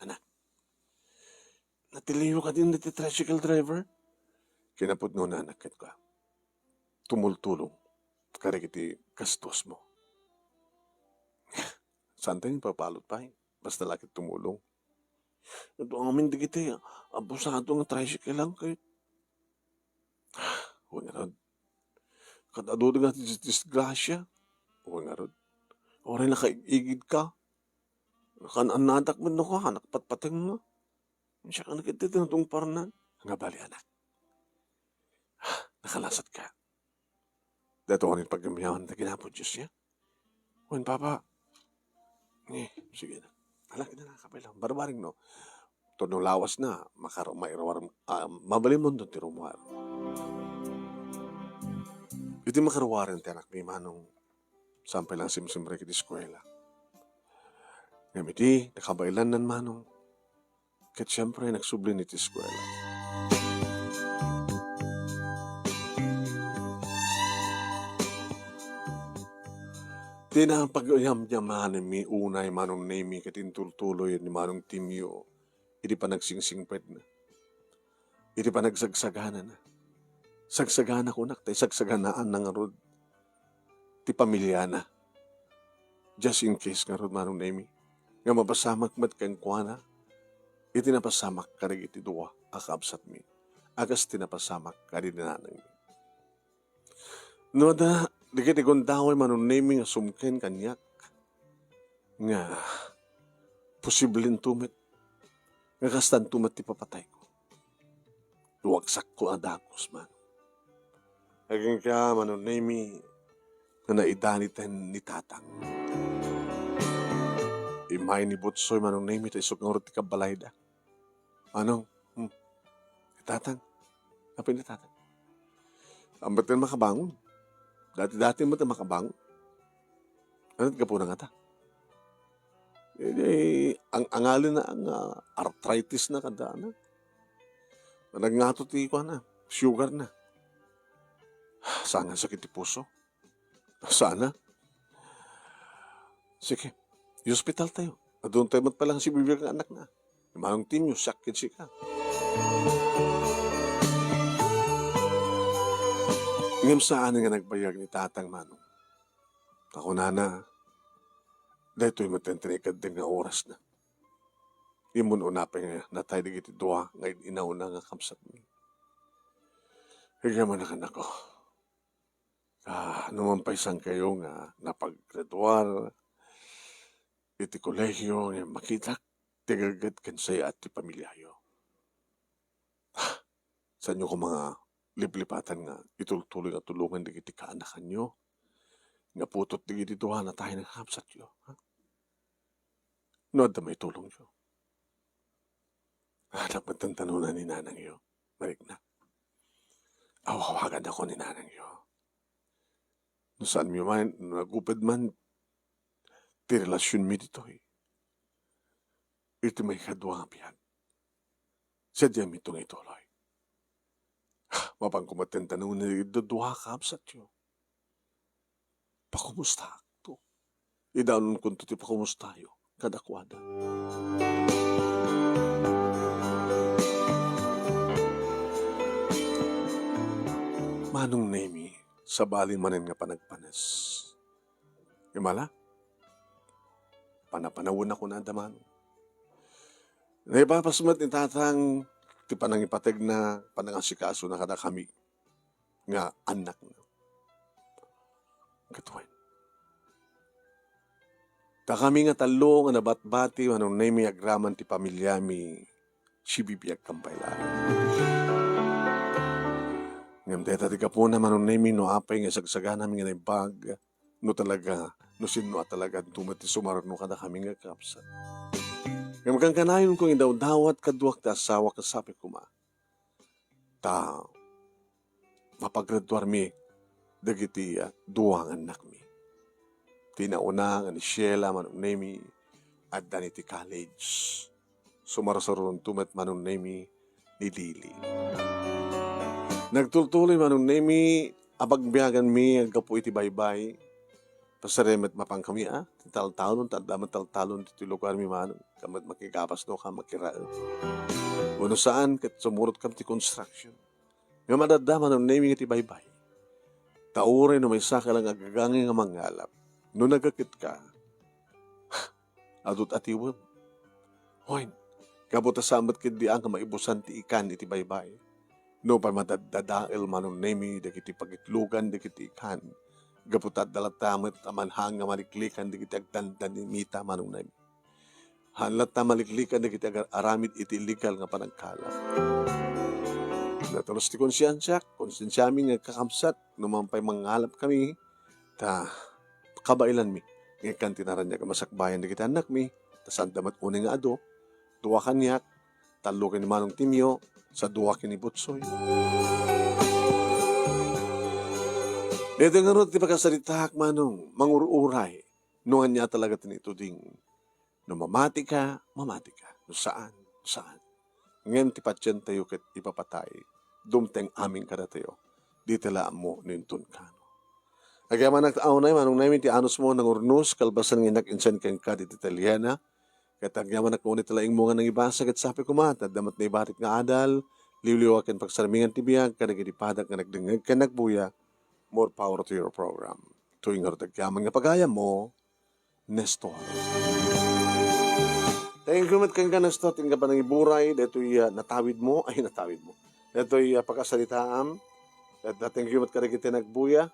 Anak, natiliw ka din diti tricycle driver? Kinapudno na, anak, ket kua, tumultulong kadagiti gastos mo. Saan tayo ipapalot pay? Basta la ket tumulong. Ito amin dagiti abusado nga tricycle lang kay. Wen ngarud. Ket adu nga dis-, disgrasia. Wen ngarud. Uray nakaig-igid ka. Nakan-annadak met no ka, nakapatpateng nga. Siak nga nagkita ti natungparnan. Nga bali, anak. Nakalasat ka. Daytoy ni paggamyawan ta ginapo Dios ya. Wen, Papa. Eh, sige na. Ala, kita na, kapay lang. Barbaring, no? Tono lawas na, makaro-, mairuar-, ah, mabalin mo ti rummuar. Iti makaruaren ti anakmi, Manong, saan pay lang simsimrek iti eskuela. Ngem iti nakabaelannan, Manong, ket siempre, nagsubli iti eskuela. Ti napag-yamyamanmi unay, Manong Nemi, ket intultuloy ni Manong Timio. iti panagsingsingpetna, iti panagsagsaganana. Sagsagana kunak, ta isagsaganaanna ngarud ti pamiliana. Just in case ngarud, Manong Nemi, nga mapasamak met kenkuana iti napasamak kadagiti dua a kabsatmi, a kas ti napasamak kadi nanangmi. No adda dagiti gundaway, Manong Nemi, nga sumken kaniak, nga posiblento met nga kastanto met ti papatayko. Luagsakko a dagus, Manong. Agingga, Manong Nemi, nga naidaniten ni Tatang. Immay ni Butsoy, Manong Nemi, ta isut' ngarud ti kabbalayda. Manong, hmm, ni Tatang. Apay ni Tatang? Saan met nga makabangon? Dati-dati met nga makabangon. Ano ti gapuna ngata? Idi, ang angalina nga arthritis na kada, ano? Nagngato ti kuana, sugar na. Saan nga sakit ti puso? Sana. Sige, i-hospital tayo. Adun tayo met pala nga sibibiag nga anak na. Manong Timio, siak ken sika. Ngem saan nga nagbayag ni Tatang, Manong. Ta kunana, daytoy met ti naikadda nga oras na. Immun-una pay nga natay dagiti dua nga inauna nga kabsatmi. Igyaman a, annakko. Ah, no man pay sangkayo nga napaggraduar iti kolegio, nga makitak ti agagad ken sayaat ti pamiliayo. Ah, saanyo koma nga liplipatan nga itultuloy nga tulongan dagiti kaanakanyo nga putot dagiti dua a natay nga kabsatyo, ha? No adda maitulongyo. Anak, matantanona ni nanangyo. Marikna. Aw-awaganakon ni nanangyo. No saanmi man, no naguped man ti relasionmi ditoy, iti maikadua nga biag, sadiammi nga ituloy. Mapanko matantanona dagiti dua a kabsatyo. Pakumustakto. Idanonkonto ti pakumustayo kadakuada. Manong Nemi, sabali manen nga panagpanes. Imala, panapanawen a kunada, Manong. Naipapas met ni Tatang ti panangipategna, panangasikasona kadakami nga annakna. Ket wen, ta kami nga tallo nga nabatbati, Manong Nemi, agraman ti pamiliami, sibibiagkan pay laeng. Ngem dayta ti gapuna, Manong Nemi, no apay nga isagsaganami nga naimbag, no talaga, no sinno a talaga, anto met ti sumarno kadakami nga kabsat. Ngem kankanayonko nga idawdawat kaduak ti asawa, ket sapay koma ta mapagraduarmi dagiti, ah, dua nga annakmi. Ti nauna nga ni Sheila, Manong Nemi, adda iti college. Sumarsaruanto met, Manong Nemi, ni Lily. Nagtultuloy, Manong Nemi, a pagbiaganmi aggapu iti baybay. Pasarem met mapankami, a, ti taltalon, ta adda met taltalon ditoy lugarmi, Manong. Ket met makigabas no ka makiraem. Wenno saan, ket sumurotkami ti construction. Ngem adda, Manong Nemi, iti baybay. Ta uray no maysaka lang agagangi nga mangalap, no nagaketka, adut atiwem. Wen, gapu ta saan met ketdi a nga maibusan ti ikan iti baybay. Nupay madaddadael, Manong Nemi, dagiti pagitlogan dagiti ikan, gapu ta adda latta met a manhang nga maliklikan dagiti agdandanimita, Manong Nemi. Haan latta maliklikan dagiti agar-aramid iti illegal nga panagkalap. Natulus ti konsiensiak, konsiensiami nga agkakabsat, no man pay mangalap kami, ta kabaelanmi. Nga ikkan ti naraniag a masakbayan dagiti annakmi, ta saanda met unay nga adu, dua kaniak, tallo ken ni Manong Timio, sa dua ken ni Butsoy. Iti ngarud ti pakasaritaak, Manong, mangur-uray, no ania talaga ti naituding. No mamatika, mamatika. No saan, saan. Ngem ti patientayo ket ipapatay, dumteng amin kadatayo. Dita la ammo no inton kano. Agyamanak ta unay, Manong Nemi, ti anusmo nangurnos, kalpasan nga innak insan kenka dita Italiana, Ket agyamanak nga unay ti laingmo nga nangibasa, ket sapay koma ta adda met naibatik nga adal, liwliwa ken pagsarmingan ti biag kadagiti padak nga nagdengngeg ken nagbuya. More power to your program. Toy ngarud agyaman nga pagayammo, Nestor. Thank you met kenka, Nestor, ti ingka panangiburay daytoy, ah, natawidmo, ay, natawidmo. Daytoy, ah, pakasaritaam. Ket, ah, thank you met kadagiti nagbuya.